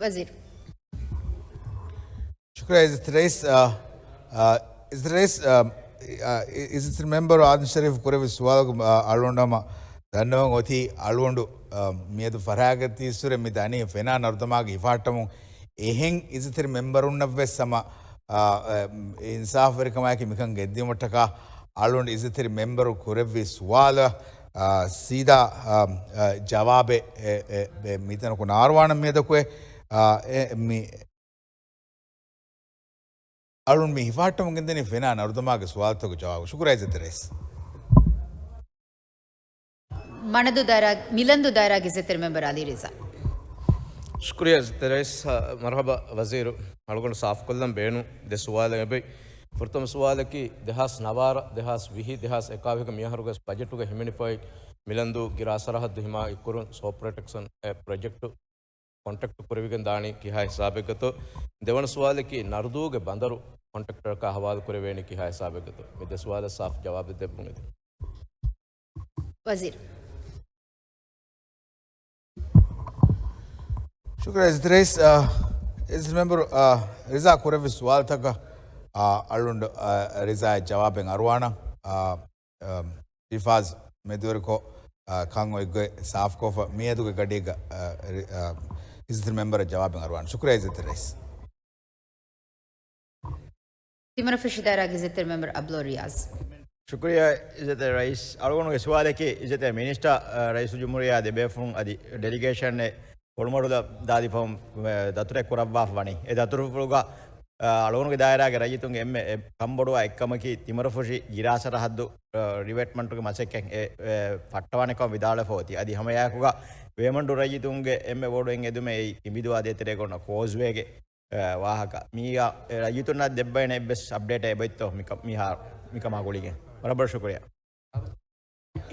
ވަޒީރު. ޝުކުރިއްޔާ އިއްޒަތްތެރި ރައީސް، އާ، އާ، އިއްޒަތްތެރި ރައީސް، އާ، އާ، އި-، އިއްޒަތްތެރި މެމްބަރު އާދަމް ޝަރީފް ކުރެއްވި ސުވާލުގަ، އާ، އަޅުގަނޑު ހަމަ ދަންނަވަން އޮތީ އަޅުގަނޑު، އާ، މިއަދު ފަރާގަތީއްސުރެ މި ދަނީ ފެނާ ނަރުދަމާގެ ހިފަހައްޓަމުން އެހެން އިއްޒަތްތެރި މެމްބަރުންނަށްވެސް ހަމަ، އާ، އެ، އިންސާފުވެރިކަމާއެކީ މިކަން ގެންދިއުމަށްޓަކާ އަޅުގަނޑު އިއްޒަތްތެރި މެމްބަރު ކުރެއްވި ސުވާލަށް، އާ، ސީދާ، އާ، އާ، ޖަވާބެއް، އެ، އެ، އެ، މިތަނަކު ނާރުވާނަން މިއަދަކު އެ، އާ، އެ، މި އަޅުން މި ހިފަހައްޓަމުން ގެންދަނީ ފެނާ ނަރުދަމާގެ ސުވާލުތަކުގެ ޖަވާބު. ޝުކުރިއްޔާ އިއްޒަތްތެރި ރައީސް. މަނަދޫ ދާއިރާ، މިލަންދޫ ދާއިރާގެ އިއްޒަތްތެރި މެމްބަރު އަލީ ރިޒާ. ޝުކުރިއްޔާ އިއްޒަތްތެރި ރައީސް. މަރުޙަބާ ވަޒީރު. އަޅުގަނޑު ސާފުކޮށްލަން ބޭނުން ދެ ސުވާލެއް އެބައި. ފުރަތަމަ ސުވާލަކީ، ދެހާސް ނަވާރަ، ދެހާސް ވިހި، ދެހާސް އެކާވިހިގެ މިއަހަރުގެ ބަޖެޓުގަ ހިމެނިފައި މިލަންދޫ ގިރާ ސަރަހައްދު ހިމާ އިއްކުރުން ސޯޕް ޕްރޮޓެކްޝަން ޕްރޮޖެކްޓު ކޮންޓްރެކްޓް ކުރެވިގެން ދާނީ ކިހާ ހިސާބެއްގަތޯ؟ ދެވަނަ ސުވާލަކީ ނަރުދޫގެ ބަނދަރު ކޮންޓްރެކްޓަރަކާ ހަވާލު ކުރެވޭނީ ކިހާ ހިސާބެއްގަތޯ؟ މި ދެ ސުވާލަށް ސާފު ޖަވާބެއް ދެއްވުން އެދެން. ވަޒީރު. ޝުކުރިއްޔާ އިއްޒަތްތެރި ރައީސް. އާ، އިއްޒަތްތެރި މެމްބަރު، އާ، ރިޒާ ކުރެއްވި ސުވާލުތަކަށް، އާ، އަޅުގަނޑު، އާ، ރިޒާއަށް ޖަވާބެއް އަރުވާނަން. އާ، އަ، ރިފާޒް މެދުވެރިކޮށް، އަ، ކަން އޮތްގޮތް ސާފުކޮށްފަ މިއަދުގެ ގަޑީގަ، އަ، ރި-، އަ، އިއްޒަތްތެރި މެމްބަރަށް ޖަވާބެއް އަރުވާން. ޝުކުރިއްޔާ އިއްޒަތްތެރި ރައީސް. ތިމަރަފުށި ދާއިރާގެ އިއްޒަތްތެރި މެމްބަރު އަބްދުﷲ ރިޔާޒް. ޝުކުރިއްޔާ އިއްޒަތްތެރި ރައީސް. އަޅުގަނޑުގެ ސުވާލަކީ އިއްޒަތްތެރި މިނިސްޓަރ، އަ، ރައީސުލްޖުމްހޫރިއްޔާ ދެބޭފުޅުން އަދި ޑެލިގޭޝަނެއް ކޮޅުމަޑުލަށް ދާދިފަހުން، އަ، ދަތުރެއް ކުރައްވާފަ ވަނީ. އެ ދަތުރުފުޅުގަ، އަ، އަޅުގަނޑުގެ ދާއިރާގެ ރައްޔިތުން އެންމެ އެ ކަންބޮޑުވާ އެއްކަމަކީ ތިމަރަފުށި ގިރާ ސަރަހައްދު، އަ، ރިވެޓްމަންޓުގެ މަސައްކަތް އެ، އެ، ފައްޓަވާނެ ކަމަށް ވިދާޅުވެފަ އޮތީ. އަދި ހަމައެއާއެކުގަ ވޭމަންޑޫ ރައްޔިތުންގެ އެންމެ ބޮޑު އެއް އެދުމެއް އެއީ ތިނބިދުވާ ދޭތެރޭގަ އޮންނަ ކޯސްވޭގެ، އަ، ވާހަކަ. މީގަ އެ ރައްޔިތުންނަށް ދެއްވައިނެ އެއްވެސް އަޕްޑޭޓެއް އެބައޮތްތޯ މިކަ-، މިހާރު މިކަމާ ގުޅިގެން؟ ވަރަށް ބޮޑަށް ޝުކުރިއްޔާ.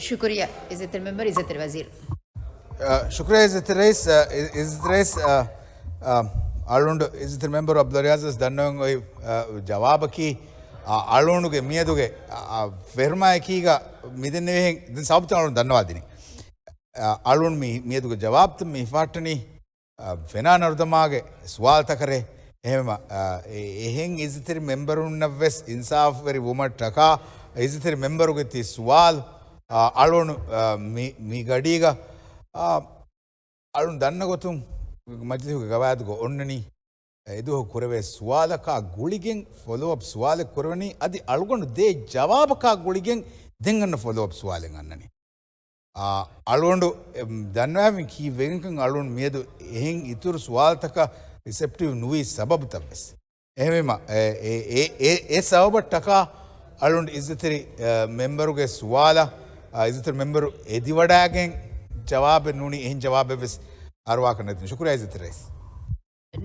ޝުކުރިއްޔާ އިއްޒަތްތެރި މެމްބަރު، އިއްޒަތްތެރި ވަޒީރު. އަ، ޝުކުރިއްޔާ އިއްޒަތްތެރި ރައީސް، އަ، އި-، އިއްޒަތްތެރި ރައީސް، އަ، އަ، އަޅުގަނޑު އިއްޒަތްތެރި މެމްބަރު އަބްދުﷲ ރިޔާޒަށް ދަންނަވަން އޮތް، އަ، ޖަވާބަކީ، އަ، އަޅުގަނޑުގެ މިއަދުގެ، އަ، އަ، ފެރުމާއެކީގަ މިދެންނެވިހެން ދެން ސަބަބުތައް އަޅުގަނޑު ދަންނަވާދިނީ. އަ، އަޅުގަނޑު މި-، މިއަދުގެ ޖަވާބުތައް މި ހިފަހައްޓަނީ، އަ، ފެނާ ނަރުދަމާގެ ސުވާލުތަކަށް. އެހެންވީމަ، އަ، އެ-، އެހެން އިއްޒަތްތެރި މެމްބަރުންނަށްވެސް އިންސާފުވެރި ވުމަށްޓަކާ އިއްޒަތްތެރި މެމްބަރުގެ ތި ސުވާލު، އަ، އަޅުގަނޑު، އަ، މި-، މި ގަޑީގަ، އަ، އަޅުން ދަންނަ ގޮތުން މަޖިލީހުގެ ގަވާއިދުގަ އޮންނަނީ، އެދުވަހު ކުރެވޭ ސުވާލަކާ ގުޅިގެން، ފޮލޯއަޕް ސުވާލެއް ކުރެވެނީ، އަދި އަޅުގަނޑު ދޭ ޖަވާބަކާ ގުޅިގެން ދެން އަންނަ ފޮލޯއަޕް ސުވާލެއް އަންނަނީ. އާ، އަޅުގަނޑު، އެ، ދަންނަވާފައި ކީއްވެގެންކަން އަޅުގަނޑު މިއަދު އެހެން އިތުރު ސުވާލުތަކަށް ރިސެޕްޓިވް ނުވީ ސަބަބުތައްވެސް. އެހެންވީމަ، އެ، އެ، އެ، އެ، އެ ސަބަބަށްޓަކާ އަޅުގަނޑު އިއްޒަތްތެރި، އަ، މެމްބަރުގެ ސުވާލަށް، އަ، އިއްޒަތްތެރި މެމްބަރު އެދިވަޑާގެން ޖަވާބެއް ނޫނީ، އެހެން ޖަވާބެއްވެސް އަރުވާކަށް ނެތިން. ޝުކުރިއްޔާ އިއްޒަތްތެރި ރައީސް.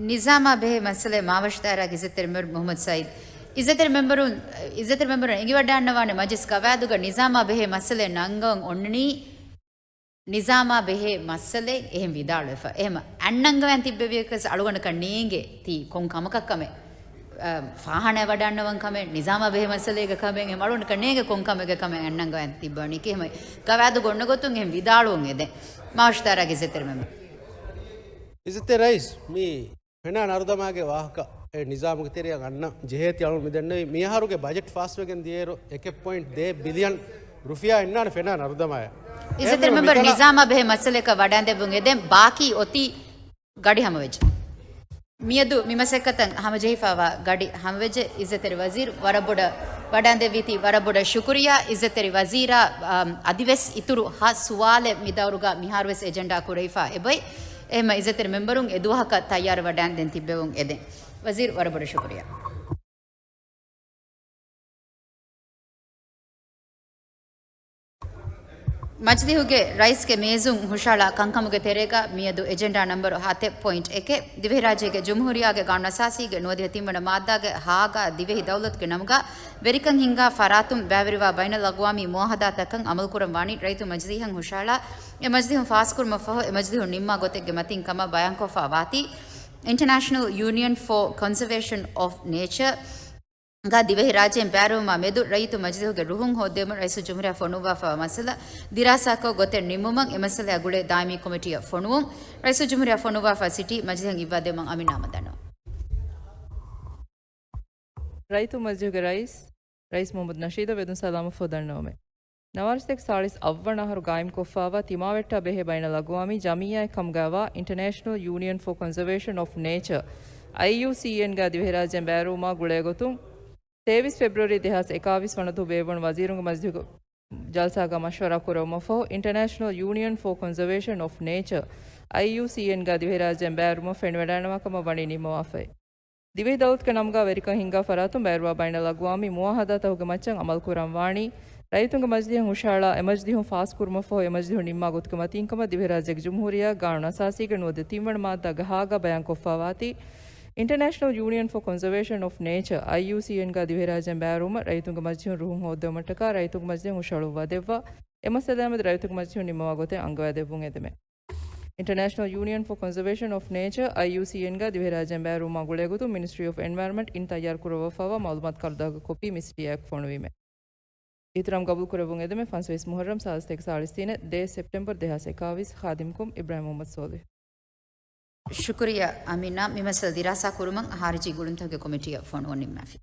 ނިޒާމާ ބެހޭ މައްސަލައެއް މާވަށުދާއިރާގެ އިއްޒަތްތެރި މެމްބަރު މުހައްމަދު ސައީދު. އިއްޒަތްތެރި މެމްބަރުން، އިއްޒަތްތެރި މެމްބަރުން އެނގިވަޑާންނަވާނެ މަޖިލިސް ގަވާއިދުގަ ނިޒާމާ ބެހޭ މައްސަލައެއް ނަންގަވަން އޮންނަނީ، ނިޒާމާ ބެހޭ މައްސަލައެއް އެހެން ވިދާޅުވެފަ. އެހެމަ އަންނަންގަވަން ތިއްބެވިޔަކަސް އަޅުގަނޑަކަށް ނޭނގެ ތީ ކޮން ކަމަކަށް ކަމެއް، އަ، ފާހާނާ ވަޑާންނަވަން ކަމެއް، ނިޒާމާ ބެހޭ މައްސަލައިގެ ކަމެއް، އެހެމަ އަޅުގަނޑަކަށް ނޭނގެ ކޮން ކަމެއްގެ ކަމެއް އަންނަންގަވަން ތިއްބެވަނީ ކިހެމަ ގަވާއިދުގަ އޮންނަ ގޮތުން އެހެން ވިދާޅުވަން އެދެން. މާވަށުދާއިރާގެ އިއްޒަތްތެރި މެމްބަރު. އިއްޒަތްތެރި ރައީސް، މި ފެނާ ނަރުދަމާގެ ވާހަކަ އެ ނިޒާމުގެ ތެރެއަށް އަންނަން ޖެހޭތީ އަޅުން މިދެންނެވީ މިއަހަރުގެ ބަޖެޓް ފާސްވެގެން ދިޔައިރު އެކެއް ޕޮއިންޓް ދޭއް ބިލިއަން ރުފިޔާ އިންނާނެ ފެނާ ނަރުދަމާއަށް. އިއްޒަތްތެރި އެހެންވީމަ މެމްބަރު މިކަން ނިޒާމާ ބެހޭ މައްސަލައަކަށް ވަޑާންދެއްވުން އެދެން ބާކީ އޮތީ ގަޑި ހަމަވެއްޖެ. މިއަދު މި މަސައްކަތަށް ހަމަޖެހިފައިވާ ގަޑި ހަމަވެއްޖެ. އިއްޒަތްތެރި ވަޒީރު ވަރަށް ބޮޑަށް ވަޑާންދެއްވީތީ ވަރަށް ބޮޑަށް ޝުކުރިއްޔާ. އިއްޒަތްތެރި ވަޒީރާ، އަ، އަދިވެސް އިތުރު ހަ ސުވާލެއް މިދައުރުގަ މިހާރުވެސް އެޖެންޑާ ކުރެވިފަ އެބައޮތް. އެހެމަ އިއްޒަތްތެރި މެމްބަރުން އެދުވަހަކަށް ތައްޔާރު ވަޑާންދެން ތިއްބެވުން އެދެން. ވަޒީރު ވަރަށް ބޮޑަށް ޝުކުރިއްޔާ. މަޖިލީހުގެ ރައީސްގެ މޭޒުން ހުށަހަޅާ ކަންކަމުގެ ތެރޭގަ މިއަދު އެޖެންޑާ ނަންބަރު ހަތެއް ޕޮއިންޓް އެކެއް، ދިވެހިރާއްޖޭގެ ޖުމްހޫރިއްޔާގެ ގާނޫނު އަސާސީގެ ނުވަދިހަ ތިންވަނަ މާއްދާގެ ހާގަ ދިވެހި ދައުލަތުގެ ނަމުގަ ވެރިކަން ހިންގާ ފަރާތުން ބައިވެރިވާ ބައިނަލްއަގްވާމީ މުއާހަދާތަކަށް އަމަލުކުރަން ވާނީ ރައްޔިތު މަޖިލީހަށް ހުށަހަޅާ، އެ މަޖިލީހުން ފާސްކުރުމަށްފަހު އެ މަޖިލީހުން ނިންމާ ގޮތެއްގެ މަތިން ކަމަށް ބަޔާންކޮށްފަ ވާތީ، އިންޓަރނޭޝަނަލް ޔޫނިއަން ފޯ ކޮންޒަވޭޝަން އޮފް ނޭޗަރ ގަ ދިވެހިރާއްޖޭން ބައިވެރިވުމާ މެދު ރައްޔިތު މަޖިލީހުގެ ރުހުން ހޯއްދެވުމަށް ރައީސުލްޖުމްހޫރިއްޔާ ފޮނުއްވާފައިވާ މައްސަލަ ދިރާސާކޮށް ގޮތެއް ނިންމުމަށް އެ މައްސަލައާ ގުޅޭ ދާއިމީ ކޮމިޓީއަށް ފޮނުވުން. ރައީސުލްޖުމްހޫރިއްޔާ ފޮނުއްވާފައި ސިޓީ މަޖިލީހަށް އިއްވާދެއްވުމަށް އަމިއްލަ ނަމަ ދަންނަވަން. ރައްޔިތު މަޖިލީހުގެ ރައީސް، ރައީސް މުހައްމަދު ނަޝީދަށް ވެދުން ސަލާމަތް ފޮދަންނަވަމޭ. ނަވާރަސަތޭކަ ސާޅީސް އަށްވަނަ އަހަރު ގާއިމްކޮށްފައިވާ ތިމާވެއްޓާ ބެހޭ ބައިނަލްއަގްވާމީ ޖަމިއްޔާއެއް ކަމުގައިވާ އިންޓަރނޭޝަނަލް ޔޫނިއަން ފޯ ކޮންޒަވޭޝަން އޮފް ނޭޗަރ، އައިޔޫސީއެންގައި ދިވެހިރާއްޖޭން ބައިވެރިވުމާ ގުޅޭގޮތުން، ތޭވީސް ފެބްރުއަރީ ދެހާސް އެކާވީސް ވަނަ ދުވަހު ބޭއްވުނު ވަޒީރުންގެ މަޖިލީހުގެ ޖަލްސާގަ މަޝްވަރާ ކުރެވުމަށްފަހު، އިންޓަރނޭޝަނަލް ޔޫނިއަން ފޯ ކޮންޒަވޭޝަން އޮފް ނޭޗަރ، އައިޔޫސީއެންގައި ދިވެހިރާއްޖޭން ބައިވެރިވުމަށް ފެނިވަޑައިގަންނަވާ ކަމަށް ވަނީ ނިންމަވާފައި. ދިވެހި ދައުލަތުގެ ނަމުގަ ވެރިކަން ހިންގާ ފަރާތުން ބައިވެރިވާ ބައިނަލްއަގްވާމީ މުއާހަދާތަކުގެ މައްޗަށް އަމަލުކުރަން ވާނީ، ރައްޔިތުންގެ މަޖިލީހަށް ހުށަހަޅާ، އެ މަޖިލީހުން ފާސްކުރުމަށްފަހު، އެ މަޖިލީހުން ނިންމާ ގޮތުގެ މަތީން ކަމަށް ދިވެހިރާއްޖޭގެ ޖުމްހޫރިއްޔާގެ ގާނޫނު އަސާސީގެ ނުވަދިހަ ތިންވަނަ މާއްދާގެ ހާގަ ބަޔާންކޮށްފައިވާތީ، އިންޓަރނޭޝަނަލް ޔޫނިއަން ފޯ ކޮންޒަވޭޝަން އޮފް ނޭޗަރ، އައިޔޫސީއެންގައި ދިވެހިރާއްޖޭން ބައިވެރިވުމަށް ރައްޔިތުންގެ މަޖިލީހުން ރުހުން ހޯއްދެވުމަށްޓަކާ ރައްޔިތުންގެ މަޖިލީހަށް ހުށަހަޅުއްވާ ދެއްވާ، އެ މައްސަލައާމެދު ރައްޔިތުންގެ މަޖިލީހުން ނިންމަވާ ގޮތެއް އަންގަވާދެއްވުން އެދެމޭ. އިންޓަރނޭޝަނަލް ޔޫނިއަން ފޯ ކޮންޒަވޭޝަން އޮފް ނޭޗާ، އައިޔޫސީއެންގާ ދިވެހިރާއްޖޭން ބައިވެރިވުމާ ގުޅޭގޮތުން މިނިސްޓްރީ އޮފް އެންވަޔަރަންމަންޓް އިން ތައްޔާރު ކުރައްވާފައިވާ މައުލޫމާތު ކަރުދާގެ ކޮޕީ މި ސިޓީއާއެކު ފޮނުވީމެވެ. އިހްތިރާމް ގަބޫލު ކުރެއްވުން އެދެމެ ފަންސަވީސް މުހައްރަމް ސާދަ ސަތޭކަ ސާޅީސް ތިނެއް، ދޭއް ސެޕްޓެމްބަރު ދެހާސް އެކާވީސް. ޚާދިމްކުމް އިބްރާހިމް މުހައްމަދު ސޯލިހު. ޝުކުރިއްޔާ އަމީނާ، މި މައްސަލަ ދިރާސާ ކުރުމަށް ހާރިޖީ ގުޅުންތަކުގެ ކޮމިޓީއަށް ފޮނުވަން ނިންމާފި.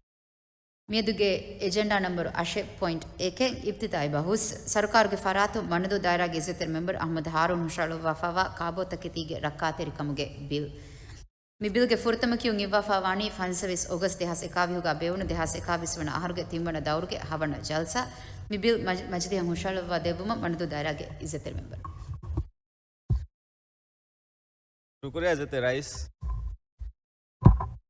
މިއަދުގެ އެޖެންޑާ ނަންބަރު އަށެއް ޕޮއިންޓް އެކެއް އިފްތިތާހީ ބަހުސް، ސަރުކާރުގެ ފަރާތުން މަނަދޫ ދާއިރާގެ އިއްޒަތްތެރި މެމްބަރު އަޙްމަދު ހާރޫން ހުށަހަޅުއްވާފައިވާ ކާބޯތަކެތީގެ ރައްކާތެރިކަމުގެ ބިލް. މި ބިލްގެ ފުރަތަމަ ކިޔުން އިއްވާފައިވާނީ ފަންސަވީސް އޮގަސްޓް ދެހާސް އެކާވީހުގަ ބޭއްވުނު ދެހާސް އެކާވީސް ވަނަ އަހަރުގެ ތިންވަނަ ދައުރުގެ ހަވަނަ ޖަލްސާ. މި ބިލް މަޖި-، މަޖިލީހަށް ހުށަހަޅުއްވާ ދެއްވުމަށް މަނަދޫ ދާއިރާގެ އިއްޒަތްތެރި މެމްބަރު. ޝުކުރިއްޔާ އިއްޒަތްތެރި ރައީސް.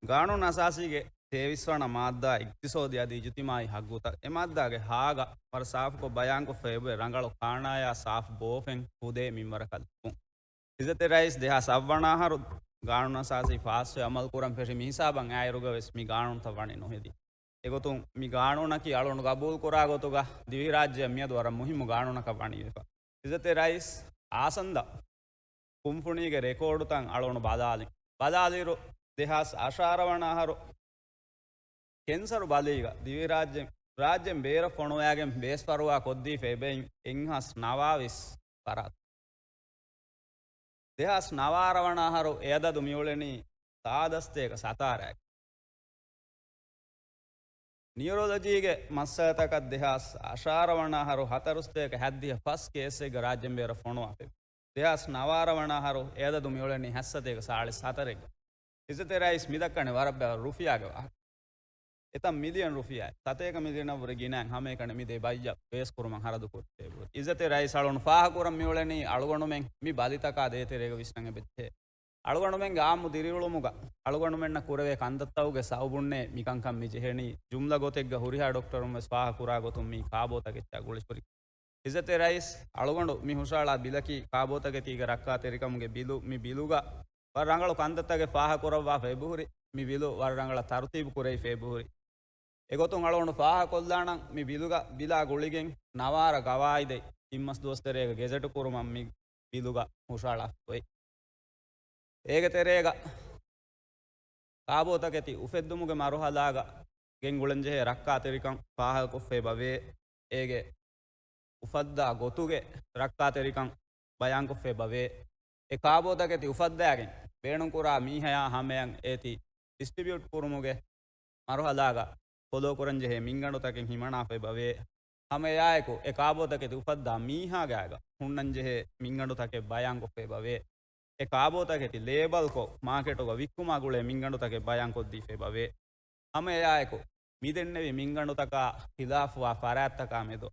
ގާނޫނު އަސާސީގެ ތޭވީސް ވަނަ މާއްދާ އިޤްތިޞާދީ އަދި އިޖުތިމާޢީ ހައްގުތައް. އެ މާއްދާގެ ހާގަ ވަރަށް ސާފުކޮށް ބަޔާންކޮށްފައި އެބައޮތް ރަނގަޅު ކާނާޔާ ސާފު ބޯފެން ހުދޭ މިންވަރަކަށް ލިބުން. އިއްޒަތްތެރި ރައީސް ދެހާސް އަށް ވަނަ އަހަރު ގާނޫނު އަސާސީ ފާސްވެ އަމަލު ކުރަން ފެށި މިހިސާބަށް އައިއިރުގަ ވެސް މި ގާނޫނުތައް ވަނީ ނުހެދި. އެގޮތުން މި ގާނޫނަކީ އަޅުގަނޑު ގަބޫލު ކުރާ ގޮތުގަ ދިވެހިރާއްޖެއަށް މިއަދު ވަރަށް މުހިއްމު ގާނޫނަކަށް ވަނީ ވެފަ. އިއްޒަތްތެރި ރައީސް އާސަންދަ ކުންފުނީގެ ރެކޯޑުތައް އަޅުގަނޑު ބަލާލިން. ބަލާލިއިރު ދެހާސް އަށާރަ ވަނަ އަހަރު ކެންސަރު ބަލީގަ ދިވެހިރާއްޖެ، ރާއްޖެން ބޭރަށް ފޮނުވާގެން ބޭސްފަރުވާ ކޮށްދީފަ އެބައިން އެއްހާސް ނަވާވީސް ފަރާތް. ދެހާސް ނަވާރަ ވަނަ އަހަރު އެ އަދަދު މިއުޅެނީ ސާދަސްތޭކަ ސަތާރައިގަ. ނިއުރޮލޮޖީގެ މައްސަލަތަކަށް ދެހާސް އަށާރަ ވަނަ އަހަރު ހަތަރުސްތޭކަ ހަތްދިހަ ފަސް ކޭސްއެއްގަ ރާއްޖެން ބޭރަށް ފޮނުވާފަ. ދެހާސް ނަވާރަ ވަނަ އަހަރު އެ އަދަދު މިއުޅެނީ ހަތްސަތޭކަ ސާޅީސް ހަތަރެއްގަ. އިއްޒަތްތެރި ރައީސް މިދައްކަނީ ވަރަށް ބައި ރުފިޔާގެ ވާހަކަ. އެތައް މިލިއަން ރުފިޔާ، ސަތޭކަ މިލިއަނަށްވުރެ ގިނައިން ހަމައެކަނި މި ދޭ ބައްޔަށް ބޭސްކުރުމަށް ހަރަދު ކުރެވޭ. އިއްޒަތްތެރި ރައީސް އަޅުގަނޑު ފާހަގަކުރަން މިއުޅެނީ އަޅުގަނޑުމެން މި ބަލިތަކާ ދޭތެރޭގަ ވިސްނަން އެބަޖެހޭ. އަޅުގަނޑުމެންގެ އާއްމު ދިރިއުޅުމުގަ އަޅުގަނޑުމެންނަށް ކުރެވޭ ކަންތައްތަކުގެ ސަބަބުންނޭ މިކަންކަން މި ޖެހެނީ. ޖުމްލަ ގޮތެއްގަ ހުރިހާ ޑޮކްޓަރުން ވެސް ފާހަގަކުރާ ގޮތުން މީ ކާބޯތަކެއްޗާ ގުޅިފަ ހުރި. އިއްޒަތްތެރި ރައީސް އަޅުގަނޑު މި ހުށަހަޅާ ބިލަކީ ކާބޯތަކެތީގެ ރައްކާތެރިކަމުގެ ބިލު. މި ބިލުގަ ވަރަށް ރަނގަޅު ކަންތައްތަކެއް ފާހަގަކުރައްވާފަ އެބަހުރި. މި ބިލު ވަރަށް ރަނގަޅަށް ތަރުތީބު ކުރެވިފަ އެބަހުރި. އެގޮތުން އަޅުގަނޑު ފާހަގަކޮށްލާނަން މި ބިލުގަ، ބިލާ ގުޅިގެން ނަވާރަ ގަވާއިދެއް ތިން މަސް ދުވަސް ތެރޭގަ ގެޒެޓު ކުރުމަށް މި ބިލުގަ ހުށަހަޅާފަ އޮތް. އޭގެ ތެރޭގަ ކާބޯތަކެތި އުފެއްދުމުގެ މަރުހަލާގަ ގެންގުޅެންޖެހޭ ރައްކާތެރިކަން ފާހަގަކޮށްފަ އެބަވޭ. އޭގެ އުފައްދާ ގޮތުގެ ރައްކާތެރިކަން ބަޔާންކޮށްފަ އެބަވޭ. އެ ކާބޯތަކެތި އުފައްދާގެން ބޭނުންކުރާ މީހަޔާ ހަމަޔަށް އޭތި ޑިސްޓްރިބިއުޓް ކުރުމުގެ މަރުހަލާގަ ފޮލޯކުރަންޖެހޭ މިންގަނޑުތަކެއް ހިމަނާފަ އެބަވޭ. ހަމަ އެއާއެކު އެ ކާބޯތަކެތި އުފައްދާ މީހާގެ ގާގަ ހުންނަންޖެހޭ މިންގަނޑުތަކެއް ބަޔާންކޮށްފަ އެބަވޭ. އެ ކާބޯތަކެތި ލޭބަލްކޮށް މާކެޓުގަ ވިއްކުމާ ގުޅޭ މިންގަނޑުތަކެއް ބަޔާންކޮށްދީފަ އެބަވޭ. ހަމަ އެއާއެކު މި ދެންނެވި މިންގަނޑުތަކާ ހިލާފުވާ ފަރާތްތަކާ މެދު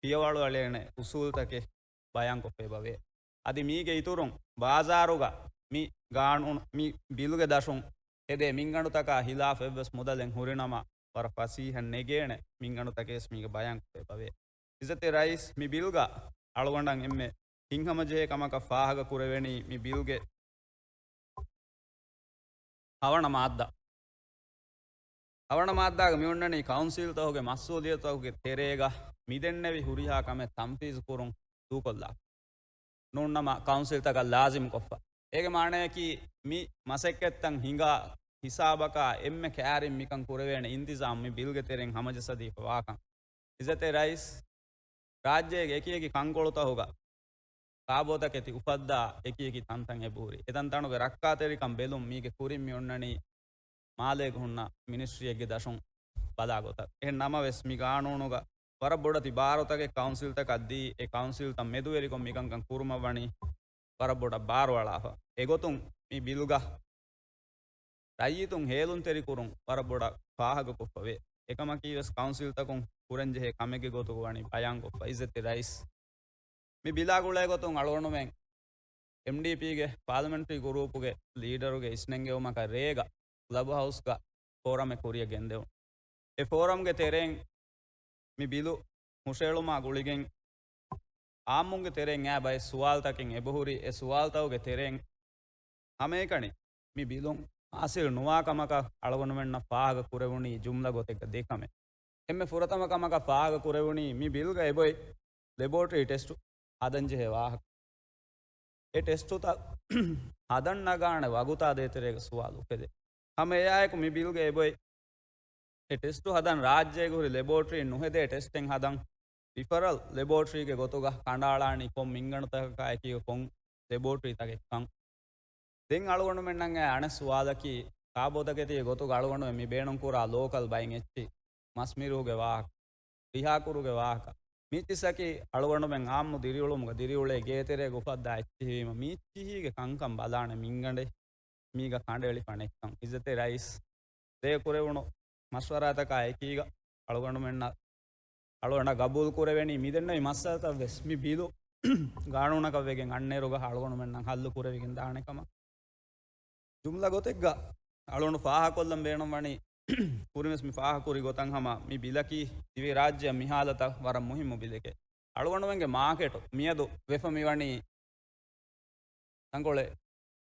ފިޔަވަޅު އަޅޭނެ އުސޫލުތަކެއް ބަޔާންކޮށްފަ އެބަވޭ. އަދި މީގެ އިތުރުން ބާޒާރުގަ މި ގާނޫނު، މި ބިލުގެ ދަށުން ހެދޭ މިންގަނޑުތަކާ ހިލާފަށް އެއްވެސް މުދަލެއް ހުރިނަމަ ވަރަށް ފަސީހަ ނެގޭނެ މިންގަނޑުތަކެއް ވެސް މީގަ ބަޔާންކޮށްފަ އެބަވޭ. އިއްޒަތްތެރި ރައީސް، މި ބިލްގަ އަޅުގަނޑަށް އެންމެ ހިތްހަމަޖެހޭ ކަމަކަށް ފާހަގަ ކުރެވެނީ މި ބިލްގެ ހަވަނަ މާއްދާ. ހަވަނަ މާއްދާގަ މިއޮންނަނީ ކައުންސިލްތަކުގެ މަސްއޫލިއްޔަތުތަކުގެ ތެރޭގަ މިދެންނެވި ހުރިހާ ކަމެއް ތަންފީޒު ކުރުން ދޫކޮށްލާފަ. ނޫންނަމަ ކައުންސިލްތަކަށް ލާޒިމްކޮށްފަ. އޭގެ މާނަޔަކީ މި މަސައްކަތްތައް ހިނގާ ހިސާބަކާ އެންމެ ކައިރިން މިކަން ކުރެވޭނެ އިންތިޒާމް މި ބިލްގެ ތެރެއިން ހަމަޖައްސަދީފަ ވާކަން. އިއްޒަތްތެރި ރައީސް، ރާއްޖޭގެ އެކިއެކި ކަންކޮޅުތަކުގަ ކާބޯތަކެތި އުފައްދާ އެކިއެކި ތަންތަން އެބަހުރި. އެތަންތަނުގެ ރައްކާތެރިކަން ބެލުން މީގެ ކުރިން މި އޮންނަނީ މާލޭގަ ހުންނަ މިނިސްޓްރީއެއްގެ ދަށުން ބަލާ ގޮތަށް. އެހެން ނަމަވެސް، މި ގާނޫނުގަ ވަރަށް ބޮޑެތި ބާރުތަކެއް ކައުންސިލްތަކަށް ދީ، އެ ކައުންސިލްތައް މެދުވެރިކޮށް މިކަންކަން ކުރުމަށް ވަނީ ވަރަށް ބޮޑަށް ބާރުއަޅާފަ. އެގޮތުން މި ބިލުގަ ރައްޔިތުން ހޭލުންތެރިކުރުން ވަރަށް ބޮޑަށް ފާހަގަކޮށްފަވޭ. އެކަމަކީވެސް ކައުންސިލްތަކުން ކުރަންޖެހޭ ކަމެއްގެ ގޮތުގަ ވަނީ ބަޔާންކޮށްފަ. އިއްޒަތްތެރި ރައީސް، މި ބިލާ ގުޅޭގޮތުން އަޅުގަނޑުމެން އެމްޑީޕީގެ ޕާލަމެންޓްރީ ގުރޫޕުގެ ލީޑަރުގެ އިސްނެންގެވުމަކަށް ރޭގަ ކްލަބް ހައުސްގަ ފޯރަމެއް ކުރިއަށް ގެންދެވުނު. އެ ފޯރަމްގެ ތެރެއިން މި ބިލު ހުށައެޅުމާ ގުޅިގެން އާއްމުންގެ ތެރެއިން އައި ބައެއް ސުވާލުތަކެއް އެބަހުރި. އެ ސުވާލުތަކުގެ ތެރެއިން ހަމައެކަނި މި ބިލުން ހާސިލް ނުވާ ކަމަކަށް އަޅުގަނޑުމެންނަށް ފާހަގަ ކުރެވުނީ ޖުމްލަ ގޮތެއްގަ ދެ ކަމެއް. އެންމެ ފުރަތަމަ ކަމަކަށް ފާހަގަ ކުރެވުނީ މި ބިލްގަ އެބައޮތް ލެބޯޓްރީ ޓެސްޓު ހަދަންޖެހޭ ވާހަކަ. އެ ޓެސްޓުތައް ހަދަން ނަގާނެ ވަގުތާ ދޭތެރޭގަ ސުވާލު އުފެދޭ. ހަމަ އެއާއެކު މި ބިލްގެ އެބޮތް އެ ޓެސްޓު ހަދަން ރާއްޖޭގަ ހުރި ލެބޯޓްރީން ނުހެދޭ ޓެސްޓެއް ހަދަން ރިފަރަލް ލެބޯޓްރީގެ ގޮތުގަ ކަނޑައަޅާނީ ކޮން މިންގަނޑުތަކަކާ އެކީގަ ކޮން ލެބޯޓްރީތަކެއްކަން. ދެން އަޅުގަނޑުމެންނަށް އަނެއް ސުވާލަކީ، ކާބޯތަކެތީގެ ގޮތުގަ އަޅުގަނޑުމެން މި ބޭނުންކުރާ ލޯކަލް ބައިން އެއްޗިހި، މަސްމިރުހުގެ ވާހަކަ، ރިހާކުރުގެ ވާހަކަ، މީތިސަކީ އަޅުގަނޑުމެން އާއްމު ދިރިއުޅުމުގަ ދިރިއުޅޭ ގޭތެރޭގަ އުފައްދާ އެއްޗިހިވީމަ، މީއްޗިހީގެ ކަންކަން ބަލާނެ މިންގަނޑެއް މީގަ ކަނޑައެޅިފަ ނެތްކަން. އިއްޒަތްތެރި ރައީސް ދޭ ކުރެވުނު މަޝްވަރާތަކާ އެކީގަ އަޅުގަނޑުމެންނަށް އަޅުގަނޑަށް ގަބޫލު ކުރެވެނީ މިދެންނެވި މައްސަލަތައް ވެސް މި ބިލު ގާނޫނަކަށް ވެގެން އަންނައިރުގަ އަޅުގަނޑުމެންނަށް ހައްލު ކުރެވިގެން ދާނެ ކަމަށް. ޖުމްލަ ގޮތެއްގަ އަޅުގަނޑު ފާހަގަކޮށްލަން ބޭނުންވަނީ، ކުރިންވެސް މި ފާހަގަކުރި ގޮތަށް ހަމަ މި ބިލަކީ ދިވެހިރާއްޖެއަށް މި ހާލަތަށް ވަރަށް މުހިއްމު ބިލެކޭ. އަޅުގަނޑުމެންގެ މާކެޓު މިއަދު ވެފަ މިވަނީ ތަންކޮޅެއް.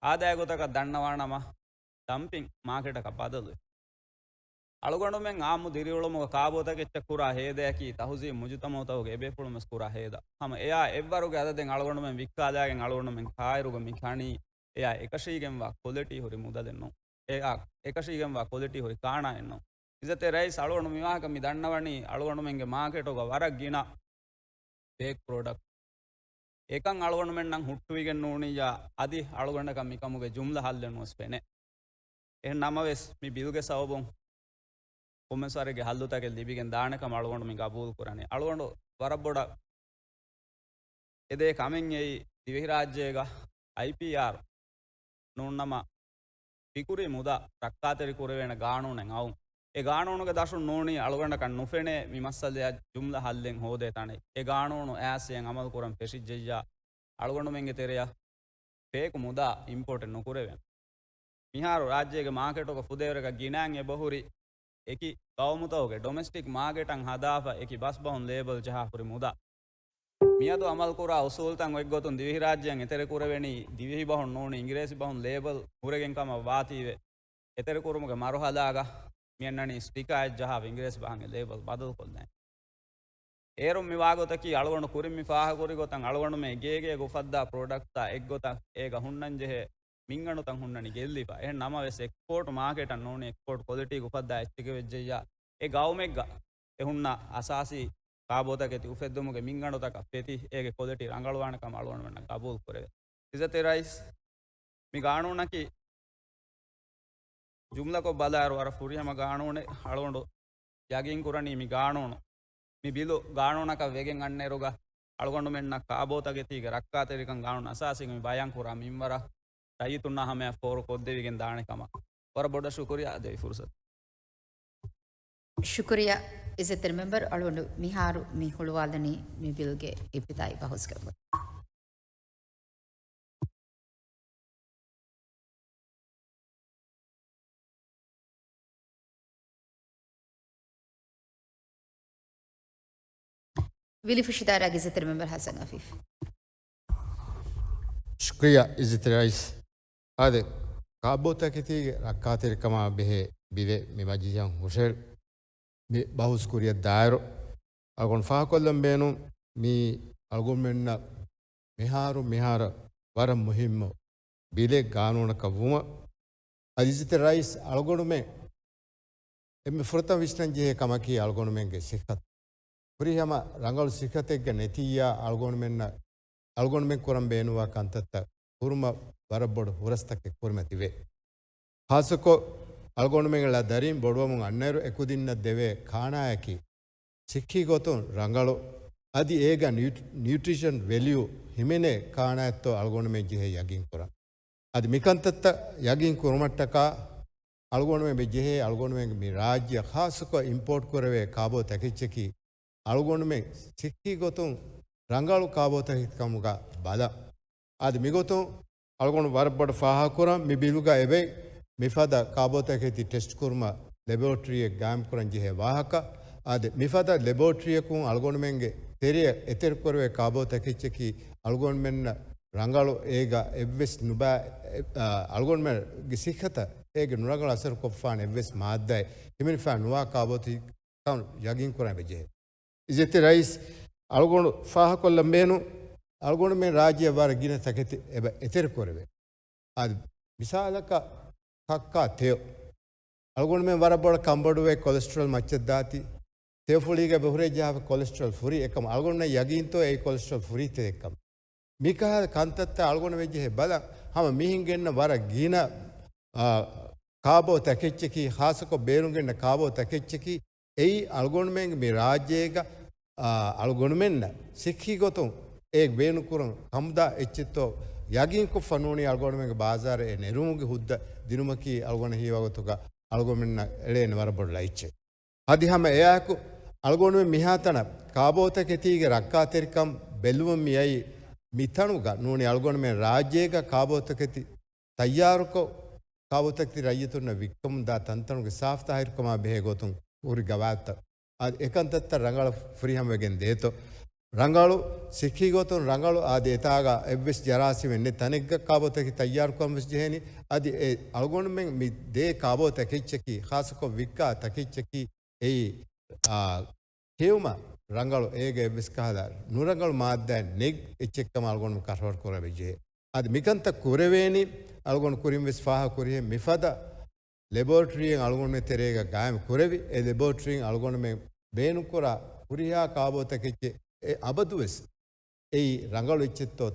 އާދައިގޮތަކަށް ދަންނަވާނަމަ، ޑަމްޕިން މާކެޓަކަށް ބަދަލުވި. އަޅުގަނޑުމެން އާއްމު ދިރިއުޅުމުގަ ކާބޯތަކެއްޗަށް ކުރާ ހޭދަޔަކީ ތަހުޒީބު މުޖުތަމައުތަކުގެ އެބޭފުޅުން ވެސް ކުރާ ހޭދަ. ހަމަ އެއާ އެއްވަރުގެ އަދަދެއް އަޅުގަނޑުމެން ވިއްކާލާގެން އަޅުގަނޑުމެން ކާއިރުގަ މި ކަނީ އެއާ އެކަށީގެންވާ ކޮލިޓީ ހުރި މުދަލެއް ނޫން. އެއާ އެކަށީގެންވާ ކޮލިޓީ ހުރި ކާނާއެއް ނޫން. އިއްޒަތްތެރި ރައީސް، އަޅުގަނޑު މިވާހަކަ މި ދަންނަވަނީ އަޅުގަނޑުމެންގެ މާކެޓުގަ ވަރަށް ގިނަ ފޭކް ޕްރޮޑަކްޓް. އެކަން އަޅުގަނޑުމެންނަށް ހުއްޓުވިގެން ނޫނިއްޔާ، އަދި އަޅުގަނޑަކަށް މިކަމުގެ ޖުމްލަ ހައްލެއް ނުވެސް ފެނޭ. އެހެން ނަމަވެސް، މި ބިލްގެ ސަބަބުން ކޮންމެސް ވަރެއްގެ ހައްލުތަކެއް ލިބިގެން ދާނެ ކަމަށް އަޅުގަނޑު މި ގަބޫލު ކުރަނީ. އަޅުގަނޑު ވަރަށް ބޮޑަށް އެދޭ ކަމެއް އެއީ، ދިވެހިރާއްޖޭގަ އައިޕީއާރު ނޫންނަމަ، ފިކުރީ މުދާ ރައްކާތެރި ކުރެވޭނެ ގާނޫނެއް އައުން. އެ ގާނޫނުގެ ދަށުން ނޫނީ އަޅުގަނޑަކަށް ނުފެނޭ މި މައްސަލަޔަށް ޖުމްލަ ހައްލެއް ހޯދޭ ތަނެއް. އެ ގާނޫނު އައިސް އެއަށް އަމަލު ކުރަން ފެށިއްޖެއްޔާ، އަޅުގަނޑުމެންގެ ތެރެއަށް ފޭކު މުދާ އިމްޕޯޓެއް ނުކުރެވޭނެ. މިހާރު ރާއްޖޭގެ މާކެޓުގަ ފުދޭވަރަކަށް ގިނައިން އެބަހުރި އެކި ގައުމުތަކުގެ ޑޮމެސްޓިކް މާކެޓަށް ހަދާފަ އެކި ބަސްބަހުން ލޭބަލް ޖަހާ ހުރި މުދާ. މިއަދު އަމަލުކުރާ އުސޫލުތައް އޮތްގޮތުން ދިވެހިރާއްޖެއަށް އެތެރެކުރެވެނީ ދިވެހިބަހުން ނޫނީ އިނގިރޭސިބަހުން ލޭބަލް ހުރެގެން ކަމަށް ވާތީވެ، އެތެރެކުރުމުގެ މަރުހަލާގަ މިއަންނަނީ ސްޓިކާއެއް ޖަހާފަ އިނގިރޭސިބަހަށް އެ ލޭބަލް ބަދަލުކޮށްލަން. އޭރުން މި ވާގޮތަކީ އަޅުގަނޑު ކުރިން މި ފާހަގަކުރި ގޮތަށް އަޅުގަނޑުމެން ގޭގޭގަ އުފައްދާ ޕްރޮޑަކްޓްތައް އެއްގޮތަށް އޭގަ ހުންނަންޖެހޭ މިންގަނޑުތައް ހުންނަނީ ގެއްލިފަ. އެހެން ނަމަވެސް އެކްސްޕޯޓް މާކެޓަށް ނޫނީ އެކްސްޕޯޓް ކޮލިޓީގަ އުފައްދާ އެއްޗެކެވެއްޖެއްޔާ، އެ ގައުމެއްގަ އެ ހުންނަ އަސާސީ ކާބޯތަކެތި އުފެއްދުމުގެ މިންގަނޑުތަކަށް ފެތި އޭގެ ކޮލިޓީ ރަނގަޅުވާނެ ކަމަށް އަޅުގަނޑުމެންނަށް ގަބޫލު ކުރެވޭ. އިއްޒަތްތެރި ރައީސް، މި ގާނޫނަކީ ޖުމްލަކޮށް ބަލާއިރު ވަރަށް ފުރިހަމަ ގާނޫނެއް. އަޅުގަނޑު ޔަގީން ކުރަނީ މި ގާނޫނު، މި ބިލު ގާނޫނަކަށް ވެގެން އަންނައިރުގަ އަޅުގަނޑުމެންނަށް ކާބޯތަކެތީގެ ރައްކާތެރިކަން ގާނޫނު އަސާސީގަ މި ބަޔާން ކުރާ މިންވަރަށް ރައްޔިތުންނާ ހަމަޔަށް ފޯރު ކޮށްދެވިގެން ދާނެ ކަމަށް ވަރަށް ބޮޑަށް ޝުކުރިއްޔާ ދެވި ފުރުސަތު. ޝުކުރިއްޔާ އިއްޒަތްތެރި މެމްބަރު. އަޅުގަނޑު މިހާރު މި ހުޅުވާލަނީ މި ބިލްގެ އިބްތިދާއީ ބަހުސްގެ ގޮތުން. ވިލިފުށި ދާއިރާގެ އިއްޒަތްތެރި މެމްބަރު ހަސަން އަފީފް. ޝުކުރިއްޔާ އިއްޒަތްތެރި ރައީސް. އާދެ، ކާބޯތަކެތީގެ ރައްކާތެރިކަމާ ބެހޭ ބިލެއް މި މަޖިލިހަށް ހުށަހެޅި މި ބަހުސް ކުރިއަށް ދާއިރު، އަޅުގަނޑު ފާހަގަކޮށްލަން ބޭނުން މީ އަޅުގަނޑުމެންނަށް މިހާރު މިހާރަށް ވަރަށް މުހިއްމު ބިލެއް ގާނޫނަކަށް ވުމަށް. އަދި އިއްޒަތްތެރި ރައީސް، އަޅުގަނޑުމެން އެންމެ ފުރަތަމަ ވިސްނަން ޖެހޭ ކަމަކީ އަޅުގަނޑުމެންގެ ސިއްހަތު. ހުރިހަމަ ރަނގަޅު ސިއްހަތެއްގަ ނެތިއްޔާ އަޅުގަނޑުމެންނަށް، އަޅުގަނޑުމެން ކުރަން ބޭނުންވާ ކަންތައްތައް ކުރުމަށް ވަރަށް ބޮޑު ހުރަސްތަކެއް ކުރިމަތިވޭ. ޚާއްޞަކޮށް، އަޅުގަނޑުމެންގެ ލަދަރީން ބޮޑުވަމުން އަންނައިރު އެކުދިންނަށް ދެވޭ ކާނާއަކީ ސިއްހީ ގޮތުން ރަނގަޅު، އަދި އޭގަ ނިއުޓް-، ނިއުޓްރިޝަން ވެލިއު ހިމެނޭ ކާނާއެއްތޯ އަޅުގަނޑުމެން ޖެހޭ ޔަގީން ކުރަން. އަދި މިކަންތައްތައް ޔަގީން ކުރުމަށްޓަކާ އަޅުގަނޑުމެން މި ޖެހޭ އަޅުގަނޑުމެން މި ރާއްޖެއަށް ޚާއްޞަކޮށް އިމްޕޯޓް ކުރެވޭ ކާބޯ ތަކެއްޗަކީ އަޅުގަނޑުމެން ސިއްހީ ގޮތުން ރަނގަޅު ކާބޯތަކެތިކަމުގަ ބަލަ. އަދި މިގޮތުން އަޅުގަނޑު ވަރަށް ބޮޑަށް ފާހަގަކުރަން މި ބިލުގަ އެބައި މިފަދަ ކާބޯތަކެތި ޓެސްޓް ކުރުމަށް ލެބޯޓްރީއެއް ގާއިމްކުރަން ޖެހޭ ވާހަކަ. އަދި މިފަދަ ލެބޯޓްރީއަކުން އަޅުގަނޑުމެންގެ ތެރެއަށް އެތެރެކުރެވޭ ކާބޯތަކެއްޗަކީ އަޅުގަނޑުމެންނަށް ރަނގަޅު އޭގަ އެއްވެސް ނުބާ، އެ، އަ، އަޅުގަނޑުމެންގެ ސިއްހަތަށް އޭގެ ނުރަނގަޅު އަސަރު ކޮށްފާނެ އެއްވެސް މާއްދާއެއް ހިމެނިފާ ނުވާ ކާބޯތަކެތި ކަން ޔަގީން ކުރަން ވެޖެހޭ. އިއްޒަތްތެރި ރައީސް، އަޅުގަނޑު ފާހަގަކޮށްލަން ބޭނުން، އަޅުގަނޑުމެން ރާއްޖެއަށް ވަރަށް ގިނަ ތަކެތި އެބަ އެތެރެކުރެވޭ. އަދި މިސާލަކަށް ކައްކާ ތެޔޮ. އަޅުގަނޑުމެން ވަރަށް ބޮޑަށް ކަންބޮޑުވޭ ކޮލެސްޓްރޮލް މައްޗަށްދާތީ. ތެޔޮފުޅީގަ އެބަހުރޭ ޖަހާފަ ކޮލެސްޓްރޮލް ފުރި އެކަމަށް އަޅުގަނޑުމެންނަށް ޔަގީންތޯ އެއީ ކޮލެސްޓްރޮލް ފުރީ ތެޔޮ އެކަމަށް. މިކަހަލަ ކަންތައްތައް އަޅުގަނޑު ވެއްޖެހޭ ބަލަން. ހަމަ މިހެން ގެންނަ ވަރަށް ގިނަ، އާ، ކާބޯ ތަކެއްޗަކީ، ޚާއްޞަކޮށް ބޭރުން ގެންނަ ކާބޯ ތަކެއްޗަކީ، އެއީ އަޅުގަނޑުމެންގެ މި ރާއްޖޭގަ، އާ، އަޅުގަނޑުމެންނަށް ސިއްހީ ގޮތުން އޭ ބޭނުންކުރަން ކަމުދާ އެއްޗެއްތޯ ޔަގީންކޮށްފަ ނޫނީ އަޅުގަނޑުމެންގެ ބާޒާރަށް އެ ނެރުމުގެ ހުއްދަ ދިނުމަކީ އަޅުގަނޑަށް ހީވާ ގޮތުގަ އަޅުގަނޑުމެންނަށް އެޅޭނެ ވަރަށް ބޮޑު ލައްޔިތް. އަދި ހަމަ އެއާއެކު އަޅުގަނޑުމެން މިހާތަނަށް ކާބޯތަކެތީގެ ރައްކާތެރިކަން ބެލުމަށް މިއައީ މިތަނުގަ ނޫނީ އަޅުގަނޑުމެން ރާއްޖޭގަ ކާބޯތަކެތި ތައްޔާރުކޮށް، ކާބޯތަކެތި ރައްޔިތުންނަށް ވިއްކަމުންދާ ތަންތަނުގެ ސާފު ތާހިރުކަމާ ބެހޭ ގޮތުން ހުރި ގަވާއިދުތައް. އަދި އެކަންތައްތައް ރަނގަޅަށް ފުރިހަމަވެގެން ދޭތޯ. ރަނގަޅު، ސިއްހީ ގޮތުން ރަނގަޅު އަދި އެތާގަ އެއްވެސް ޖަރާސީމެއް ނެތް ތަނެއްގަ ކާބޯތަކެތި ތައްޔާރުކުރަން ވެސް ޖެހޭނީ. އަދި އެ އަޅުގަނޑުމެން މި ދޭ ކާބޯތަކެއްޗަކީ، ޚާއްޞަކޮށް ވިއްކާ ތަކެއްޗަކީ، އެއީ، އާ، ހެޔޮމަށް ރަނގަޅު އޭގަ އެއްވެސް ކަހަލަ ނުރަނގަޅު މާއްދާއެއް ނެތް އެއްޗެއްކަމަށް އަޅުގަނޑު ކަށަވަރު ކުރެވިއްޖެ. އަދި މިކަންތައް ކުރެވޭނީ އަޅުގަނޑު ކުރިން ވެސް ފާހަގަ ކުރިހެން މިފަދަ ލެބޯރެޓަރީއެއް އަޅުގަނޑުމެން ތެރޭގަ ގާއިމް ކުރެވި، އެ ލެބޯރެޓަރީން އަޅުގަނޑުމެން ބޭނުންކުރާ ހުރިހާ ކާބޯތަކެއްޗެއް އެ އަބަދުވެސް އެއީ ރަނގަޅު އެއްޗެއްތޯ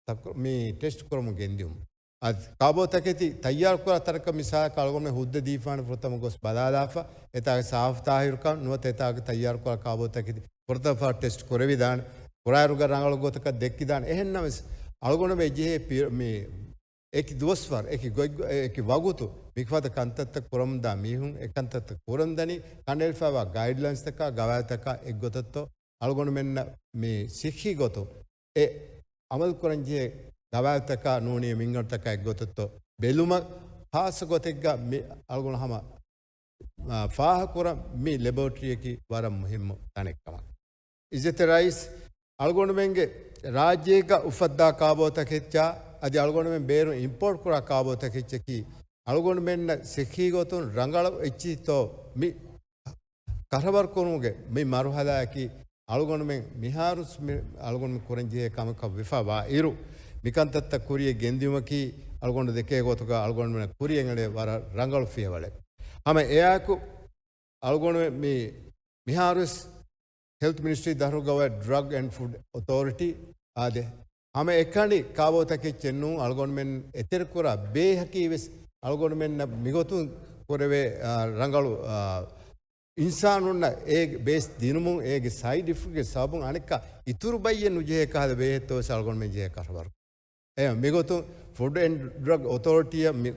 ތަކު-، މި ޓެސްޓް ކުރަމުން ގެންދިއުމު. އަދި ކާބޯތަކެތި ތައްޔާރުކުރާ ތަނަކަށް މިސާލަކަށް އަޅުގަނޑުމެން ހުއްދަ ދީފާނެ ފުރަތަމަ ގޮސް ބަލާލާފަ، އެތާގެ ސާފު ތާހިރުކަން ނުވަތަ އެތާގެ ތައްޔާރުކުރާ ކާބޯތަކެތި ފުރަތަމަ ފަހަރު ޓެސްޓް ކުރެވިދާނެ. ކުރާއިރުގަ ރަނގަޅު ގޮތަކަށް ދެއްކިދާނެ. އެހެންނަމަވެސް އަޅުގަނޑުމެން އެ ޖެހޭ ޕި-، މި އެކި ދުވަސްވަރު، އެކި ގޮތް-، އެކި ވަގުތު މިފަދަ ކަންތައްތައް ކުރަމުންދާ މީހުން އެ ކަންތައްތައް ކުރަން ދަނީ ކަނޑައެޅިފައިވާ ގައިޑްލައިންސްތަކާ ގަވާއިދުތަކާ އެއްގޮތަށްތޯ އަޅުގަނޑުމެންނަށް މި ސިއްހީ ގޮތުން އެ އަމަލު ކުރަންޖެހޭ ގަވާއިދުތަކާ ނޫނީ މިންގަނޑުތަކާ އެއްގޮތަށްތޯ ބެލުމަށް ޚާއްޞަ ގޮތެއްގަ މި އަޅުގަނޑު ހަމަ، އާ، ފާހަގަކުރަން މި ލެބޯޓްރީއަކީ ވަރަށް މުހިއްމު ތަނެއް ކަމަށް. އިއްޒަތްތެރި ރައީސް، އަޅުގަނޑުމެންގެ ރާއްޖޭގަ އުފައްދާ ކާބޯތަކެއްޗާ އަދި އަޅުގަނޑުމެން ބޭރުން އިމްޕޯޓް ކުރާ ކާބޯތަކެއްޗަކީ އަޅުގަނޑުމެންނަށް ސިއްހީ ގޮތުން ރަނގަޅު އެއްޗިތޯ މި ކަށަވަރުކުރުމުގެ މި މަރުހަލާއަކީ އަޅުގަނޑުމެން މިހާރުސް މި އަޅުގަނޑުމެން ކުރަންޖެހޭ ކަމަކަށް ވެފަ ވާ އިރު، މިކަންތައްތައް ކުރިޔަށް ގެންދިއުމަކީ އަޅުގަނޑު ދެކޭ ގޮތުގަ އަޅުގަނޑުމެން ކުރިޔަށް އެޅޭ ވަރަށް ރަނގަޅު ފިޔަވަޅެއް. ހަމަ އެއާއެކު އަޅުގަނޑުމެން މި މިހާރުވެސް ހެލްތު މިނިސްޓްރީ ދަށުގަވާ ޑްރަގް އެންޑް ފުޑް އޮތޯރިޓީ އާދެ، ހަމަ އެކަނި ކާބޯތަކެއްޗެއް ނޫން އަޅުގަނޑުމެން އެތެރެކުރާ ބޭހަކީ ވެސް އަޅުގަނޑުމެންނަށް މިގޮތުން ކުރެވޭ، އާ، ރަނގަޅު، އާ، އިންސާނުންނަށް އޭގެ ބޭސް ދިނުމުން އޭގެ ސައިޑް އިފެކްޓްގެ ސަބަބުން އަނެއްކާ އިތުރު ބައްޔެއް ނުޖެހޭ ކަހަލަ ބޭހެއްތޯ ވެސް އަޅުގަނޑުމެން ޖެހޭ ކަށަވަރު. އެ މިގޮތުން ފުޑް އެންޑް ޑްރަގް އޮތޯރިޓީއަށް މި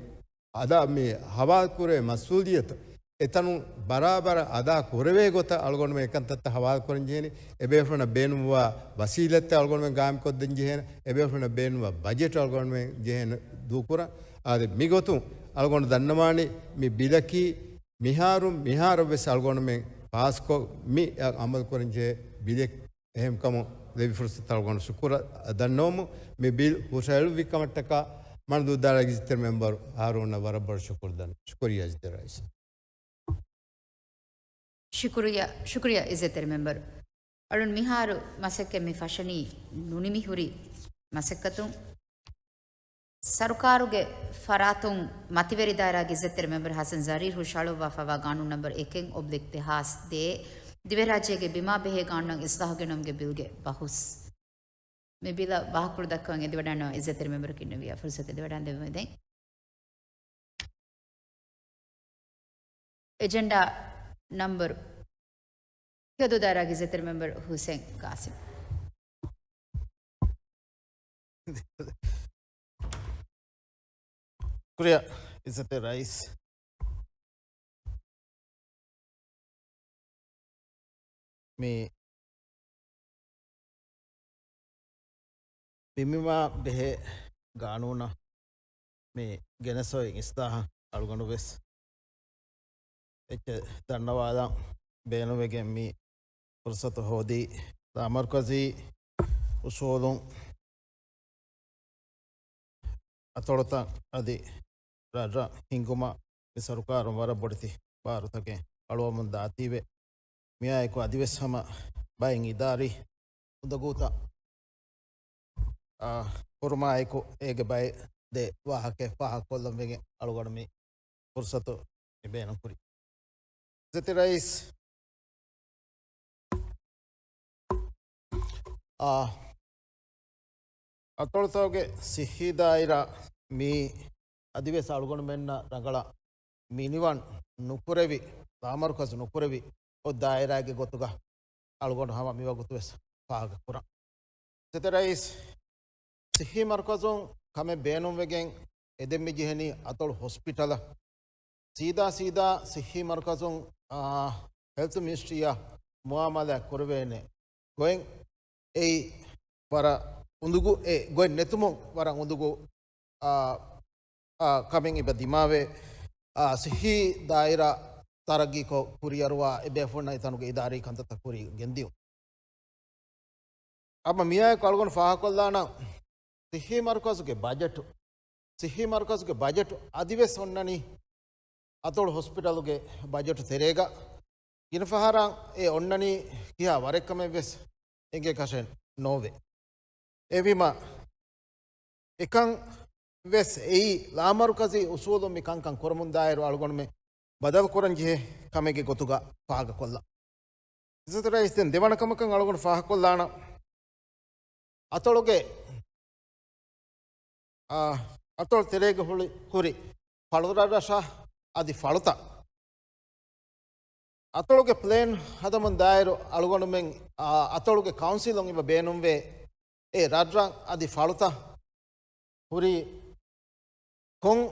އަދާ މި ހަވާލުކުރޭ މަސްއޫލިއްޔަތު އެތަނުން ބަރާބަރަށް އަދާ ކުރެވޭ ގޮތަށް އަޅުގަނޑުމެން އެކަންތައްތައް ހަވާލުކުރަން ޖެހޭނެ. އެބޭފުޅުންނަށް ބޭނުންވާ ވަސީލަތްތައް އަޅުގަނޑުމެން ގާއިމްކޮށްދޭން ޖެހޭނެ. އެބޭފުޅުންނަށް ބޭނުންވާ ބަޖެޓް އަޅުގަނޑުމެން ޖެހޭނެ ދޫކުރަން. އާދެ، މިގޮތުން އަޅުގަނޑު ދަންނަވާނީ މި ބިލަކީ މިހާރު، މިހާރަށް ވެސް އަޅުގަނޑުމެން ފާސްކޮށް މި އަ-، އަމަލު ކުރަން ޖެހޭ ބިލެއް. އެހެންކަމުން ލެވި ފުރުސަތަށް އަޅުގަނޑު ޝުކުރު ދަންނަވަމު. މި ބިލް ހުށަހެޅުއްވި ކަމަށްޓަކާ މަނަދޫ ދާރަ އިއްޒަތްތެރި މެމްބަރު ހާރޫނަށް ވަރަށް ބޮޑަށް ޝުކުރު ދަން-، ޝުކުރިއްޔާ އިއްޒަތްތެރި ރައީސް. ޝުކުރިއްޔާ، ޝުކުރިއްޔާ އިއްޒަތްތެރި މެމްބަރު. އަޅުން މިހާރު މަސައްކަތް މި ފަށަނީ ނުނިމިހުރި މަސައްކަތުން. ސަރުކާރުގެ ފަރާތުން މަތިވެރި ދާއިރާގެ އިއްޒަތްތެރި މެމްބަރު ހަސަން ޒަރީރު ހުށަހަޅުއްވާފައިވާ ގާނޫނު ނަންބަރު އެކެއް އޮބްލިކް ދެހާސް ދޭއް، ދިވެހިރާއްޖޭގެ ބިމާ ބެހޭ ގާނޫނަށް އިސްލާހު ގެނައުމުގެ ބިލްގެ ބަހުސް. މި ބިލަށް ވާހަކަކޮޅު ދައްކަވަން އެދިވަޑައިގަންނަވާ އިއްޒަތްތެރި މެމްބަރަކު އިންނެވިއްޔާ ފުރުސަތު އެދިވަޑައިގެންދެވުމެވެ. އެޖެންޑާ ނަންބަރު ހެޔޮ ދާއިރާގެ އިއްޒަތްތެރި މެމްބަރު ހުސެން ގާސިމް. ޝުކުރިއްޔާ އިއްޒަތްތެރި ރައީސް. މި ބިމާ ބެހޭ ގާނޫނަށް މި ގެނެސް އޮތް އިސްލާހަށް އަޅުގަނޑު ވެސް އެއްޗެއް ދަންނަވާލަން ބޭނުންވެގެން މި ފުރުސަތު ހޯދީ، ލާމަރުކަޒީ އުސޫލުން އަތޮޅުތައް އަދި ރަށްރަށް ހިންގުމަށް މި ސަރުކާރުން ވަރަށް ބޮޑެތި ބާރުތަކެއް އަޅުވަމުން ދާތީވެ، މިއާއެކު އަދިވެސް ހަމަ ބައެއް އިދާރީ އުނދަގޫތައް އާ، ކުރުމާއެކު އޭގެ ބައެއް ދެ ވާހަކައެއް ފާހަގަކޮށްލަން ވެގެން އަޅުގަނޑު މި ފުރުސަތު މި ބޭނުންކުރީ. އިއްޒަތްތެރި ރައީސް، އާ، އަތޮޅުތަކުގެ ސިއްހީ ދާއިރާ މީ އަދިވެސް އަޅުގަނޑުމެންނަށް ރަނގަޅަށް މިނިވަން ނުކުރެވި، ލާމަރުކަޒު ނުކުރެވި އޮތް ދާއިރާގެ ގޮތުގަ އަޅުގަނޑު ހަމަ މިވަގުތުވެސް ފާހަގަކުރަން. އިއްޒަތްތެރި ރައީސް، ސިއްހީ މަރުކަޒުން ކަމެއް ބޭނުންވެގެން އެދެން މި ޖެހެނީ އަތޮޅު ހޮސްޕިޓަލަށް. ސީދާ ސީދާ ސިއްހީ މަރުކަޒުން، އާ، ހެލްތު މިނިސްޓްރީއާ މުއާމަލާތް ކުރެވޭނެ ގޮތް އެއީ ވަރަށް އުނދަގޫ، އެ ގޮތް ނެތުމުން ވަރަށް އުނދަގޫ، އާ، އާ، ކަމެއް އެބަ ދިމާވޭ. އާ، ސިއްހީ ދާއިރާ ތަރައްގީކޮށް ކުރިއަރުވާ އެބޭފުޅުންނަށް އެތަނުގެ އިދާރީ ކަންތައްތައް ކުރިއަށް ގެންދިޔުން. އަމަ މިއާއެކު އަޅުގަނޑު ފާހަގަކޮށްލާނަން، ސިއްހީ މަރުކަޒުގެ ބަޖެޓު، ސިއްހީ މަރުކަޒުގެ ބަޖެޓު އަދިވެސް އޮންނަނީ އަތޮޅު ހޮސްޕިޓަލުގެ ބަޖެޓު ތެރޭގަ. ގިނަ ފަހަރަށް އެ އޮންނަނީ ކިހާ ވަރެއްކަމެއްވެސް އެނގޭކަށެއް ނޯވޭ. އެވީމަ އެކަން ވެސް އެއީ ލާމަރުކަޒީ އުސޫލުން މި ކަންކަން ކުރަމުންދާއިރު އަޅުގަނޑުމެން ބަދަލުކުރަން ޖެހޭ ކަމެއްގެ ގޮތުގަ ފާހަގަކޮށްލަން. އިއްޒަތްތެރި ރައީސް، ދެން ދެވަނަ ކަމަކަށް އަޅުގަނޑު ފާހަގަކޮށްލާނަން، އަތޮޅުގެ، އާ، އަތޮޅު ތެރޭގަ ހުރި، ހުރި ފަޅުރަށްރަށާ އަދި ފަޅުތައް އަތޮޅުގެ ޕްލޭން ހަދަމުން ދާއިރު އަޅުގަނޑުމެން، އާ، އަތޮޅުގެ ކައުންސިލުން އެބަ ބޭނުންވޭ އެ ރަށްރަށް އަދި ފަޅުތައް ހުރީ ކޮން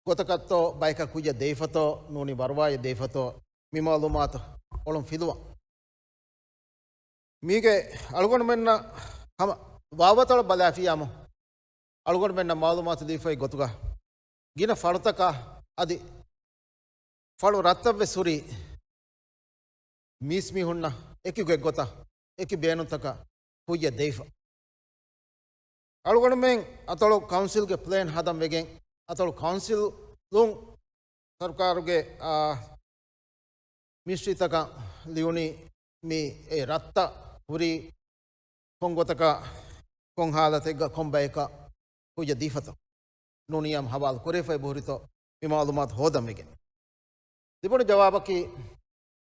ގޮތަކަށްތޯ ބަޔަކަށް ކުއްޔަށް ދެވިފަތޯ ނޫނީ ވަރުވާޔަށް ދެވިފަތޯ މި މައުލޫމާތު އޮޅުން ފިލުވަން. މީގެ އަޅުގަނޑުމެންނަށް ހަމަ ވާވަތޮޅަށް ބަލާފިޔާމު އަޅުގަނޑުމެންނަށް މައުލޫމާތު ލިބިފައި ގޮތުގަ ގިނަ ފަޅުތަކާ އަދި ފަޅު ރަށްތައްވެސް ހުރީ މީސްމީހުންނަށް އެކި ގޮތްގޮތަށް އެކި ބޭނުންތަކަށް ކުއްޔަށް ދެވިފަ. އަޅުގަނޑުމެން އަތޮޅު ކައުންސިލްގެ ޕްލޭން ހަދަން ވެގެން އަތޮޅު ކައުންސިލުން ސަރުކާރުގެ، އާ، މިނިސްޓްރީތަކަށް ލިޔުނީ މި އެ ރަށްތައް ހުރީ ކޮން ގޮތަކަށް ކޮން ހާލަތެއްގަ ކޮން ބަޔަކަށް ކުއްޔަށް ދީފަތޯ ނޫނީ ހަވާލު ކުރެވިފައި ބުހުރިތޯ މި މައުލޫމާތު ހޯދަން ވެގެން. ލިބުނު ޖަވާބަކީ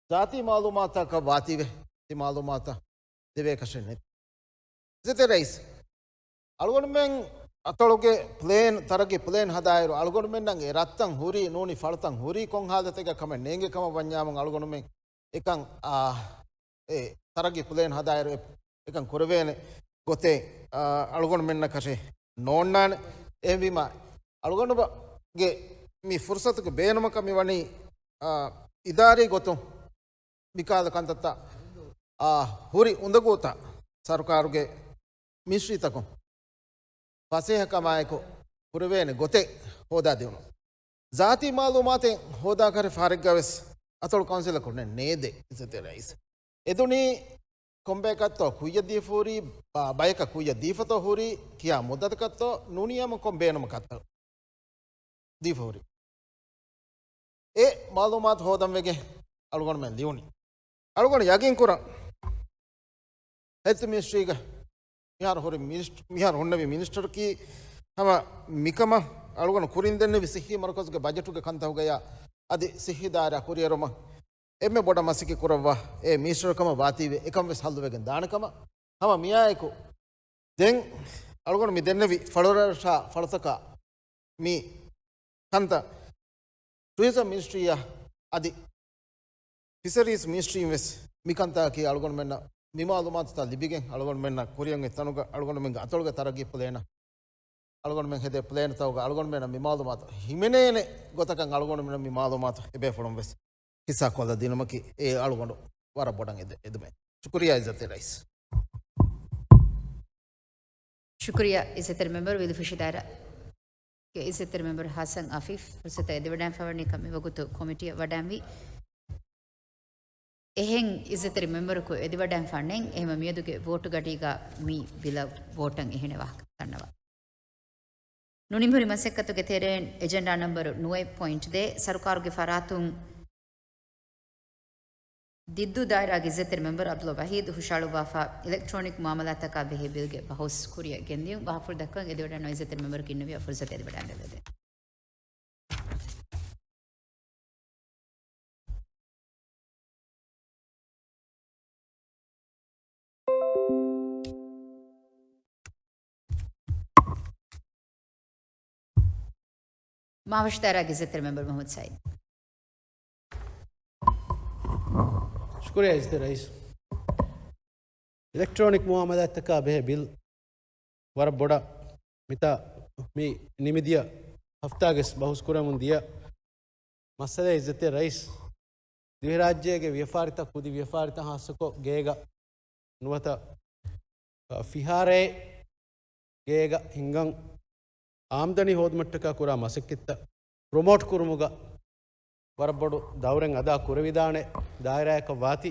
ޒާތީ މައުލޫމާތަކަށް ވާތީވެ ތި މައުލޫމާތަށް ދެވޭކަށެއް ނެތް. އިއްޒަތްތެރި ރައީސް، އަޅުގަނޑުމެން އަތޮޅުގެ ޕްލޭން، ތަރައްގީ ޕްލޭން ހަދާއިރު އަޅުގަނޑުމެންނަށް އެ ރަށްތައް ހުރީ ނޫނީ ފަޅުތައް ހުރީ ކޮން ހާލަތެއްގަ ކަމެއް ނޭނގޭ ކަމަށް ވަންޏާމު އަޅުގަނޑުމެން އެކަން، އާ، އެ ތަރައްގީ ޕްލޭން ހަދާއިރު އެ، އެކަން ކުރެވޭނެ ގޮތެއް، އާ، އަޅުގަނޑުމެންނަކަށެއް ނޯންނާނެ. އެހެންވީމަ އަޅުގަނޑުގެ މި ފުރުސަތުގެ ބޭނުމަކަށް މި ވަނީ، އާ، އިދާރީ ގޮތުން މިކަހަލަ ކަންތައްތައް، އާ، ހުރި އުނދަގޫތައް ސަރުކާރުގެ މިނިސްޓްރީތަކުން ފަސޭހަކަމާއެކު ކުރެވޭނެ ގޮތެއް ހޯދާދިނުން. ޒާތީ މައުލޫމާތެއް ހޯދާކަށެއް ފަހަރެއްގަވެސް އަތޮޅު ކައުންސިލަކުންނެއް ނޭދޭ، އިއްޒަތްތެރި ރައީސް. އެދުނީ ކޮންބަޔަކަށްތޯ ކުއްޔަށް ދީފަ ހުރީ، ބަ-، ބަޔަކަށް ކުއްޔަށް ދީފަތޯ ހުރީ، ކިހާ މުއްދަތަކަށްތޯ ނޫނީ ހަމަ ކޮން ބޭނުމަކަށްތޯ ދީފަ ހުރީ. އެ މައުލޫމާތު ހޯދަން ވެގެން އަޅުގަނޑުމެން ލިޔުނީ. އަޅުގަނޑު ޔަގީން ކުރަން ހެލްތު މިނިސްޓްރީގަ މިހާރު ހުރި މިނިސްޓް-، މިހާރު ހުންނެވި މިނިސްޓަރަކީ ހަމަ މިކަމަށް އަޅުގަނޑު ކުރިން ދެންނެވި ސިއްހީ މަރުކަޒުގެ ބަޖެޓުގެ ކަންތަކުގަޔާ އަދި ސިއްހީ ދާއިރާ ކުރިއެރުމަށް އެންމެ ބޮޑަށް މަސައްކަތް ކުރައްވާ އެ މިނިސްޓަރ ކަމަށް ވާތީވެ އެކަން ވެސް ހައްލުވެގެން ދާނެ ކަމަށް. ހަމަ މިއާއެކު ދެން އަޅުގަނޑު މި ދެންނެވި ފަޅުރަށާ ފަޅުތަކާ މި ކަންތައް ޓުރިޒަމް މިނިސްޓްރީއަށް އަދި ފިޝަރީޒް މިނިސްޓްރީން ވެސް މި ކަންތަކަކީ އަޅުގަނޑުމެންނަށް މި މައުލޫމާތުތައް ލިބިގެން އަޅުގަނޑުމެންނަށް ކުރިއަށް އޮތް ތަނުގަ އަޅުގަނޑުމެންގެ އަތޮޅުގެ ތަރައްގީ ޕްލޭނަށް އަޅުގަނޑުމެން ހެދޭ ޕްލޭންތަކުގަ އަޅުގަނޑުމެންނަށް މި މައުލޫމާތު ހިމެނޭނެ ގޮތަކަށް އަޅުގަނޑުމެންނަށް މި މައުލޫމާތު އެބޭފުޅުން ވެސް ހިއްސާކޮށްލަ ދިނުމަކީ އެ އަޅުގަނޑު ވަރަށް ބޮޑަށް އެދެ-، އެދުމެއް. ޝުކުރިއްޔާ އިއްޒަތްތެރި ރައީސް. ޝުކުރިއްޔާ އިއްޒަތްތެރި މެމްބަރު ވިލުފުށި ދާއިރާގެ އިއްޒަތްތެރި މެމްބަރު ހަސަން އަފީފް ފުރުސަތަށް އެދިވަޑައިން ފަވަނީ ކަމަށް މިވަގުތު ކޮމިޓީއަށް ވަޑައިންވީ. އެހެން އިއްޒަތްތެރި މެމްބަރަކު އެދިވަޑައިން ފަންނެން އެހެމަ މިއަދުގެ ވޯޓު ގަޑީގަ މި ބިލަށް ވޯޓަށް އެހެނެއް ވާހަކަ ދަންނަވާ. ނުނިމިހުރި މަސައްކަތުގެ ތެރެއިން އެޖެންޑާ ނަމްބަރު ނުވައެއް ޕޮއިންޓް ދޭއް ސަރުކާރުގެ ފަރާތުން ދިއްދޫ ދާއިރާގެ އިއްޒަތްތެރި މެމްބަރު ޢަބްދުﷲ ވަޙީދު ހުށައަޅުއްވާފަ، އިލެކްޓްރޯނިކް މުއާމަލާތަކާ ބެހޭ ބިލްގެ ބަހުސް ކުރިއަށް ގެންދިޔުން. ވާހަކަފުޅު ދައްކަން އެދިވަޑައިގަންނަވާ އިއްޒަތްތެރި މެމްބަރަކަށް އިންނެވި އަފުރުސަތު އެދިވަޑައިގަންނަވާ. މާވަށު ދާއިރާގެ އިއްޒަތްތެރި މެމްބަރު މުޙައްމަދު ސައީދު. ޝުކުރިއްޔާ އިއްޒަތްތެރި ރައީސް. އިލެކްޓްރޯނިކް މުއާމަލާތްތަކާ ބެހޭ ބިލް ވަރަށް ބޮޑަށް މިތާ މި ނިމިދިޔަ ހަފްތާގެ ބަހުސް ކުރަމުން ދިޔަ މައްސަލައެއް އިއްޒަތްތެރި ރައީސް. ދިވެހިރާއްޖޭގެ ވިޔަފާރިތައް، ކުދި ވިޔަފާރިތައް ހާއްސަކޮށް ގޭގަ ނުވަތަ، އަ، ފިހާރައެއް ގޭގަ ހިންގަން އާމްދަނީ ހޯދުމަށްޓަކާ ކުރާ މަސައްކަތްތައް ޕްރޮމޯޓް ކުރުމުގަ ވަރަށް ބޮޑު ދައުރެއް އަދާ ކުރެވިދާނެ ދާއިރާއަކަށް ވާތީ.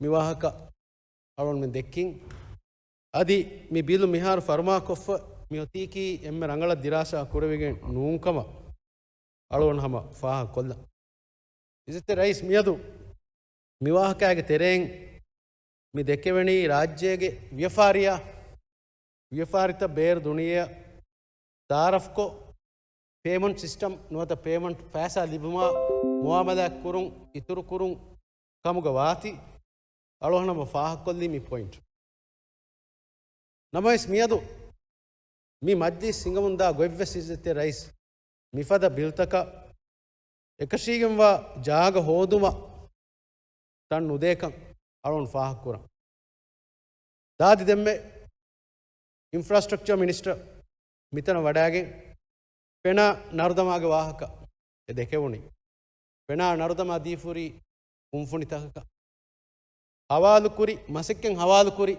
މި ވާހަކަ އަޅުގަނޑުމެން ދެއްކިން. އަދި މި ބިލު މިހާރު ފަރުމާކޮށްފަ މި އޮތީކީ އެންމެ ރަނގަޅަށް ދިރާސާ ކުރެވިގެން ނޫން ކަމަށް އަޅުގަނޑު ހަމަ ފާހަގަކޮށްލަން. އިއްޒަތްތެރި ރައީސް، މިއަދު މި ވާހަކައިގެ ތެރެއިން މި ދެކެވެނީ ރާއްޖޭގެ ވިޔަފާރިއާ، ވިޔަފާރިތައް ބޭރު ދުނިޔެއަށް ތައާރަފްކޮށް، ޕޭމަންޓް ސިސްޓަމް ނުވަތަ ޕޭމަންޓް ފައިސާ ލިބުމާ މުއާމަލާތް ކުރުން އިތުރުކުރުން ކަމުގަ ވާތީ، އަޅުގަނޑު ހަމަ ފާހަގަކޮށްލީ މި ޕޮއިންޓް. ނަމަވެސް މިއަދު މި މަޖްލިސް ހިނގަމުންދާ ގޮތްވެސް އިއްޒަތްތެރި ރައީސް، މިފަދަ ބިލްތަކަށް އެކަށީގެންވާ ޖާގަ ހޯދުމަށް ތަން ނުދޭކަން އަޅުގަނޑު ފާހަގަކުރަން. ދާދި ދެންމެ އިންފްރާސްޓްރަކްޗަރ މިނިސްޓަރ މިތަނަށް ވަޑައިގެން ފެނާ ނަރުދަމާގެ ވާހަކަ އެ ދެކެވުނީ. ފެނާ ނަރުދަމާ ދީފުރީ ކުންފުނިތަކަކަށް ހަވާލުކުރި، މަސައްކަތް ހަވާލުކުރި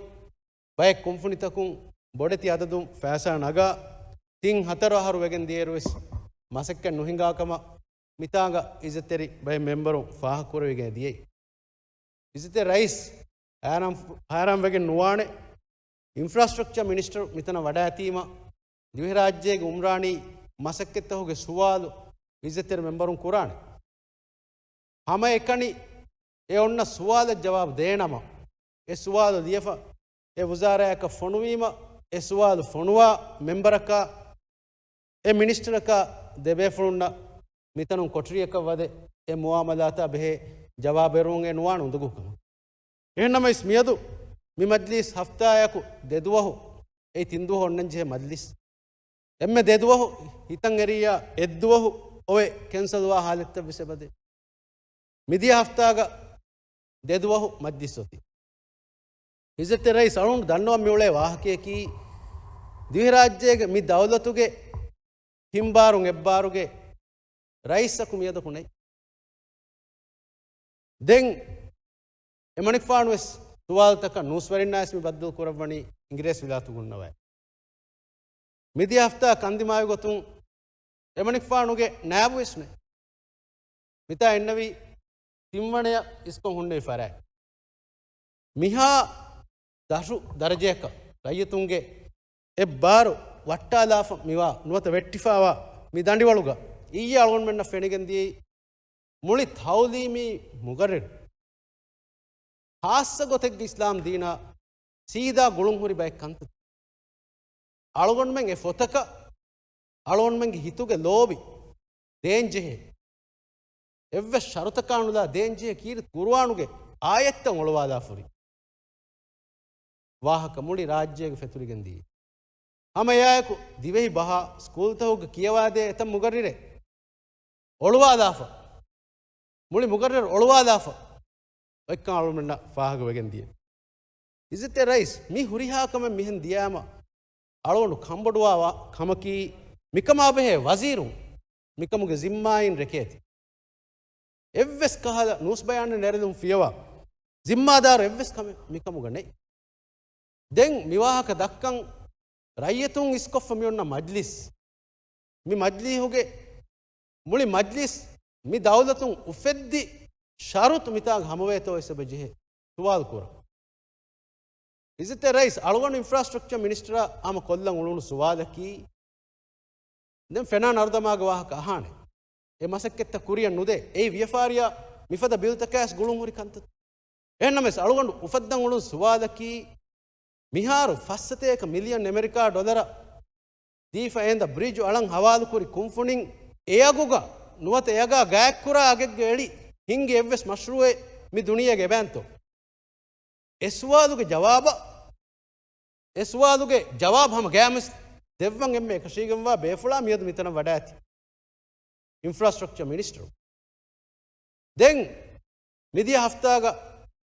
ބައެއް ކުންފުނިތަކުން ބޮޑެތި އަދަދުން ފައިސާ ނަގާ، ތިން ހަތަރު އަހަރު ވެގެން ދިޔައިރުވެސް މަސައްކަތް ނުހިނގާ ކަމަށް މިތާނގަ އިއްޒަތްތެރި ބައެއް މެމްބަރުން ފާހަގަކުރެވިގެން ދިޔައީ. އިއްޒަތްތެރި ރައީސް، ހައިރާން، ހައިރާން ވެގެން ނުވާނެ. އިންފްރާސްޓްރަކްޗަރ މިނިސްޓަރު މިތަނަށް ވަޑައިތީމަ، ދިވެހިރާއްޖޭގެ އުމްރާނީ މަސައްކަތްތަކުގެ ސުވާލު އިއްޒަތްތެރި މެމްބަރުން ކުރާނެ. ހަމައެކަނި އެ އޮންނަ ސުވާލަށް ޖަވާބު ދޭނަމަ، އެ ސުވާލު ލިޔެފަ، އެ ވުޒާރާއަކަށް ފޮނުވީމަ، އެ ސުވާލު ފޮނުވާ މެމްބަރަކާ، އެ މިނިސްޓަރަކާ ދެބޭފުޅުންނަށް މިތަނުން ކޮޓަރިއަކަށް ވަދެ އެ މުއާމަލާތާ ބެހޭ ޖަވާބެއް އެރުވުން އެ ނުވާނެ އުނދަގޫކަމަށް. އެހެންނަމަވެސް މިއަދު މި މަޖްލީސް ހަފްތާއަކު ދެ ދުވަހު، އެއީ ތިން ދުވަހު އޮންނަން ޖެހޭ މަޖްލީސް. އެންމެ ދެ ދުވަހު ހިތަށް އެރިއްޔާ އެއްދުވަހު އޮވެ ކެންސަލްވާ ހާލަތްތައް ވެސް އެބަދޭ. މިދިޔަ ހަފްތާގަ ދެ ދުވަހު މަޖްލިސް އޮތީ. އިއްޒަތްތެރި ރައީސް، އަޅުގަނޑު ދަންނަވަން މިއުޅޭ ވާހަކަޔަކީ، ދިވެހިރާއްޖޭގެ މި ދައުލަތުގެ ހިންބާރުން އެއްބާރުގެ ރައީސަކު މިއަދަކު ނެތް. ދެން އެމަނިކުފާނުވެސް ސުވާލުތަކަށް ނޫސްވެރިންނާވެސް މި ބައްދަލު ކުރައްވަނީ އިނގިރޭސި ވިލާތުގަ އުންނަވައި. މިދިޔަ ހަފްތާ ކަންދިމާވި ގޮތުން އެމަނިކުފާނުގެ ނާއިބުވެސް ނެތް. މިތާ އިންނެވީ ތިންވަނަޔަށް އިސްކޮށް ހުންނެވި ފަރާތް. މިހާ ދަށު ދަރަޖަޔަކަށް ރައްޔިތުންގެ އެއްބާރު ވައްޓާލާފަ މިވާ ނުވަތަ ވެއްޓިފައިވާ މި ދަނޑިވަޅުގަ އިއްޔެ އަޅުގަނޑުމެންނަށް ފެނިގެން ދިޔައީ މުޅި ތައުލީމީ މުގައްރިރު، ޚާއްޞަ ގޮތެއްގެ އިސްލާމް ދީނާ ސީދާ ގުޅުންހުރި ބައެއް ކަންތައް. އަޅުގަނޑުމެން އެ ފޮތަކަށް އަޅުގަނޑުމެންގެ ހިތުގެ ލޯބި ދޭންޖެހޭ، އެއްވެސް ޝަރުތަކާ ނުލާ ދޭންޖެހޭ ކީރިތި ޤުރުއާނުގެ އާޔަތްތައް އޮޅުވާލާފަ ހުރި ވާހަކަ މުޅި ރާއްޖޭގަ ފެތުރިގެން ދިޔައީ. ހަމަ އެއާއެކު ދިވެހި ބަހާ ސްކޫލްތަކުގަ ކިޔަވާދޭ އެތައް މުގައްރިރެއް އޮޅުވާލާފަ، މުޅި މުގައްރިރު އޮޅުވާލާފަ އޮތްކަން އަޅުގަނޑަށް ފާހަގަވެގެން ދިޔަ. އިއްޒަތްތެރި ރައީސް، މި ހުރިހާ ކަމެއް މިހެން ދިޔާމަ އަޅުގަނޑު ކަންބޮޑުވާ ކަމަކީ، މިކަމާ ބެހޭ ވަޒީރުން މިކަމުގެ ޒިންމާއިން ރެކޭތީ. އެއްވެސް ކަހަލަ ނޫސްބަޔާނެއް ނެރެލުން ފިޔަވާ ޒިންމާދާރު އެއްވެސް ކަމެއް މިކަމުގަ ނެތް. ދެން މިވާހަކަ ދައްކަން ރައްޔިތުން އިސްކޮށްފަ މިއޮންނަ މަޖްލިސް، މި މަޖްލީހުގެ މުޅި މަޖްލިސް މި ދައުލަތުން އުފެއްދި ޝަރުތު މިތާގަ ހަމަވޭތޯ އެސް އެބަ ޖެހޭ ސުވާލު ކުރަން. އިއްޒަތްތެރި ރައީސް، އަޅުގަނޑު އިންފްރާސްޓްރަކްޗަރ މިނިސްޓަރާ ހަމަ ކޮށްލަން އުޅުނު ސުވާލަކީ، ދެން ފެނާ ނަރުދަމާގެ ވާހަކަ އަހާނެ. އެ މަސައްކަތްތައް ކުރިއަށް ނުދޭ. އެއީ ވިޔަފާރިއާ މިފަދަ ބިލްތަކާސް ގުޅުން ހުރި ކަންތައް. އެހެންނަމަވެސް އަޅުގަނޑު އުފައްދަން އުޅުން ސުވާލަކީ، މިހާރު ފައްސަތޭކަ މިލިއަން އެމެރިކާ ޑޮލަރ ދީފަ އޭނދަ ބްރިޖު އަޅަން ހަވާލުކުރި ކުންފުނިން އެއަގުގަ ނުވަތަ އެއަގާ ގާތްކުރާ އަގެއްގަ އެޅި ހިންގި އެއްވެސް މަޝްރޫއެއް މި ދުނިޔޭގަ އެބައިންތޯ؟ އެ ސުވާލުގެ ޖަވާބަށް، އެ ސުވާލުގެ ޖަވާބު ހަމަ ގަޔާމެސް ދެއްވަން އެންމެ އެކަށީގެންވާ ބޭފުޅާ މިއަދު މިތަނަށް ވަޑައިތި އިންފްރާސްޓްރަކްޗަރ މިނިސްޓަރު. ދެން މިދިޔަ ހަފްތާގަ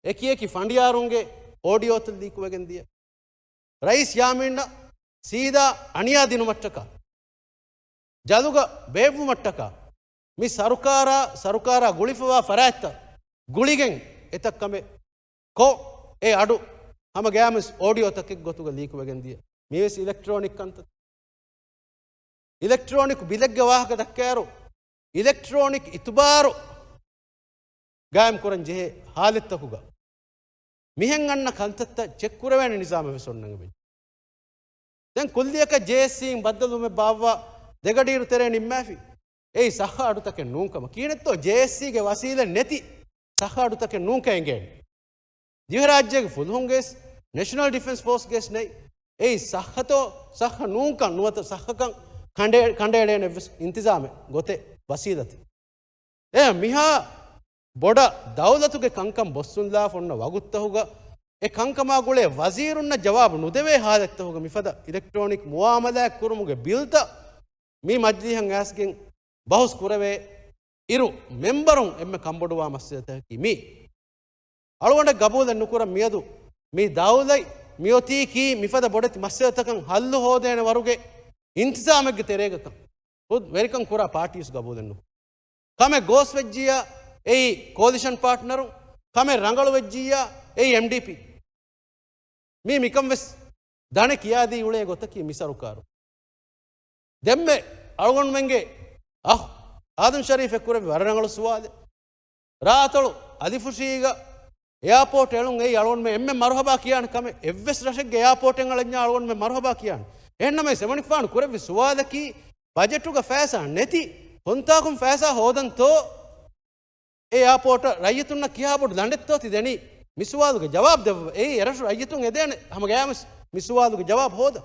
އެކި އެކި ފަނޑިޔާރުންގެ އޯޑިއޯތައް ލީކުވެގެން ދިޔަ. ރައީސް ޔާމީނަށް ސީދާ އަނިޔާ ދިނުމަށްޓަކާ، ޖަލުގަ ބޭއްވުމަށްޓަކާ، މި ސަރުކާރާ، ސަރުކާރާ ގުޅިފަވާ ފަރާތްތައް ގުޅިގެން އެތައް ކަމެއް ކޮށް، އެ އަޑު ހަމަ ގަޔާމެސް އޯޑިއޯތަކެއް ގޮތުގަ ލީކުވެގެން ދިޔަ. މީވެސް އިލެކްޓްރޯނިކް ކަންތައް. އިލެކްޓްރޯނިކް ބިލެއްގެ ވާހަކަ ދައްކާއިރު، އިލެކްޓްރޯނިކް އިތުބާރު ގާއިމް ކުރަން ޖެހޭ ހާލަތްތަކުގަ މިހެން އަންނަ ކަންތައްތައް ޗެކް ކުރެވޭނެ ނިޒާމެއް ވެސް އޮންނަން އެބަޖެހޭ. ދެން ކުއްލިއަކަށް ޖޭއެސްސީއިން ބައްދަލުވުމެއް ބާއްވާ ދެގަޑިއިރު ތެރޭ ނިންމާފި. އެއީ ސައްހަ އަޑުތަކެއް ނޫން ކަމަށް. ކިހިނެއްތޯ ޖޭއެސްސީގެ ވަސީލަތް ނެތި ސައްހަ އަޑުތަކެއް ނޫންކަން އެނގޭނެ. ދިވެހިރާއްޖޭގެ ފުލުހުންގެސް، ނެޝަނަލް ޑިފެންސް ފޯސްގެސް ނެތް. އެއީ ސައްހަތޯ، ސައްހަ ނޫންކަން ނުވަތަ ސައްހަކަން ކަނޑައެ-، ކަނޑައެޅޭނެ އެއްވެސް އިންތިޒާމެއް، ގޮތެއް، ވަސީލަތެއް. އެ މިހާ ބޮޑަށް ދައުލަތުގެ ކަންކަން ބޮއްސުންލާފަ އޮންނަ ވަގުތުތަކުގަ އެ ކަންކަމާ ގުޅޭ ވަޒީރުންނަށް ޖަވާބު ނުދެވޭ ހާލަތްތަކުގަ މިފަދަ އިލެކްޓްރޯނިކް މުއާމަލާތް ކުރުމުގެ ބިލްތައް މި މަޖިލީހަށް އައިސްގެން ބަހުސް ކުރެވޭ އިރު، މެމްބަރުން އެންމެ ކަންބޮޑުވާ މައްސަލަތަކަކީ މީ. އަޅުގަނޑަށް ގަބޫލެއް ނުކުރަން މިއަދު މި ދައުލަތް މިއޮތީކީ މިފަދަ ބޮޑެތި މައްސަލަތަކަށް ހައްލު ހޯދޭނެ ވަރުގެ އިންތިޒާމެއްގެ ތެރޭގަކަން. ހުދު ވެރިކަން ކުރާ ޕާޓީސް ގަބޫލެއް ނުކުރަން. ކަމެއް ގޯސްވެއްޖިއްޔާ، އެއީ ކޯލިޝަން ޕާޓްނަރު، ކަމެއް ރަނގަޅު ވެއްޖިއްޔާ، އެއީ އެމްޑީޕީ. މީ މިކަން ވެސް ދަނެ ކިޔާދީ އުޅޭ ގޮތަކީ މި ސަރުކާރު. ދެންމެ އަޅުގަނޑުމެންގެ އަޚް އާދަމް ޝަރީފް އެއްކުރެއްވި ވަރަށް ރަނގަޅު ސުވާލެއް. ރާއަތޮޅު އަލިފުށީގަ އެއާޕޯޓް އެޅުން އެއީ އަޅުގަނޑުމެން އެންމެ މަރުހަބާ ކިޔާނެ ކަމެއް. އެއްވެސް ރަށެއްގެ އެއާޕޯޓެއް އަޅަންޏާ އަޅުގަނޑުމެން މަރުހަބާ ކިޔާނެ. އެހެންނަމަވެސް އެމަނިކުފާނު ކުރެއްވި ސުވާލަކީ، ބަޖެޓުގަ ފައިސާ ނެތި، ކޮންތާކުން ފައިސާ ހޯދަންތޯ؟ އެ އެއާޕޯޓަށް ރައްޔިތުންނަށް ކިހާ ބޮޑު ލަނޑެއްތޯ ތި ދެނީ؟ މި ސުވާލުގެ ޖަވާބު ދެއްވަ. އެއީ އެރަށު ރައްޔިތުން އެދޭނެ ހަމަ ގަޔާމެސް މި ސުވާލުގެ ޖަވާބު ހޯދަ.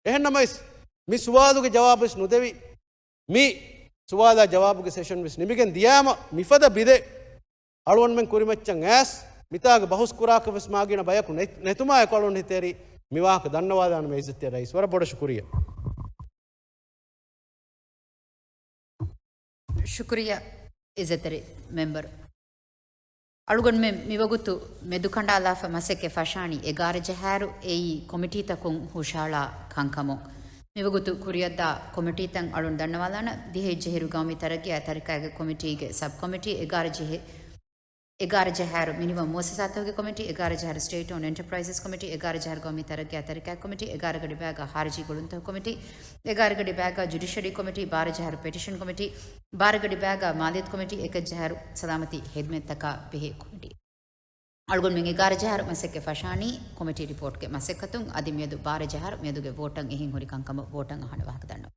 އެހެންނަމަވެސް، މި ސުވާލުގެ ޖަވާބުވެސް ނުދެވި، މި ސުވާލާ ޖަވާބުގެ ސެޝަން ވެސް ނިމިގެން ދިޔާމަ، މިފަދަ ބިލެއް އަޅުގަނޑުމެން ކުރިމައްޗަށް އައިސް، މިތާގަ ބަހުސް ކުރާކަށް ވެސް މާގިނަ ބަޔަކު ނެތް-، ނެތުމާއެކު އަޅުގަނޑު ހިތޭރި މި ވާހަކަ ދަންނަވާލާނަމޭ އިއްޒަތްތެރި ރައީސް. ވަރަށް ބޮޑަށް ޝުކުރިއްޔާ. ޝުކުރިއްޔާ އިއްޒަތްތެރި މެމްބަރު. އަޅުގަނޑުމެން މިވަގުތު މެދުކަނޑާލާފަ މަސައްކަތް ފަށާނީ އެގާރަ ޖަހާއިރު، އެއީ ކޮމިޓީތަކުން ހުށަހަޅާ ކަންކަމުން. މިވަގުތު ކުރިއަށްދާ ކޮމިޓީތައް އަޅުން ދަންނަވާލާނަ. ދިހައެއް ޖެހިރު ގައުމީ ތަރައްގީ އާ ތަރިކައިގެ ކޮމިޓީގެ ސަބް ކޮމިޓީ، އެގާރަ ޖެހި އެގާރަ ޖަހާއިރު މިނިވަން މުއައްސަސާތަކުގެ ކޮމިޓީ، އެގާރަ ޖަހާއިރު ސްޓޭޓް އޯންޑް އެންޓަޕްރައިޒަސް ކޮމިޓީ، އެގާރަ ޖަހާއިރު ގައުމީ ތަރައްގީ އާ ތަރިކައިގެ ކޮމިޓީ، އެގާރަ ގަޑިބައިގާ ހާރިޖީ ގުޅުންތަކުގެ ކޮމިޓީ، އެގާރަ ގަޑިބައިގާ ޖުޑިޝަރީ ކޮމިޓީ، ބާރަ ޖަހާއިރު ޕެޓިޝަން ކޮމިޓީ، ބާރަ ގަޑިބައިގާ މާލިޔަތު ކޮމިޓީ، އެކެއް ޖަހާއިރު ސަލާމަތީ ހިދުމަތްތަކާ ބެހޭ ކޮމިޓީ. އަޅުގަނޑުމެން އެގާރަ ޖަހާއިރު މަސައްކަތް ފަށާނީ ކޮމިޓީ ރިޕޯޓްގެ މަސައްކަތުން. އަދި މިއަދު ބާރަ ޖަހާއިރު މިއަދުގެ ވޯޓަށް އެހެން ހުރި ކަންކަމަށް ވޯޓަށް އަހާނެ ވާހަކަ ދަންނަވަން.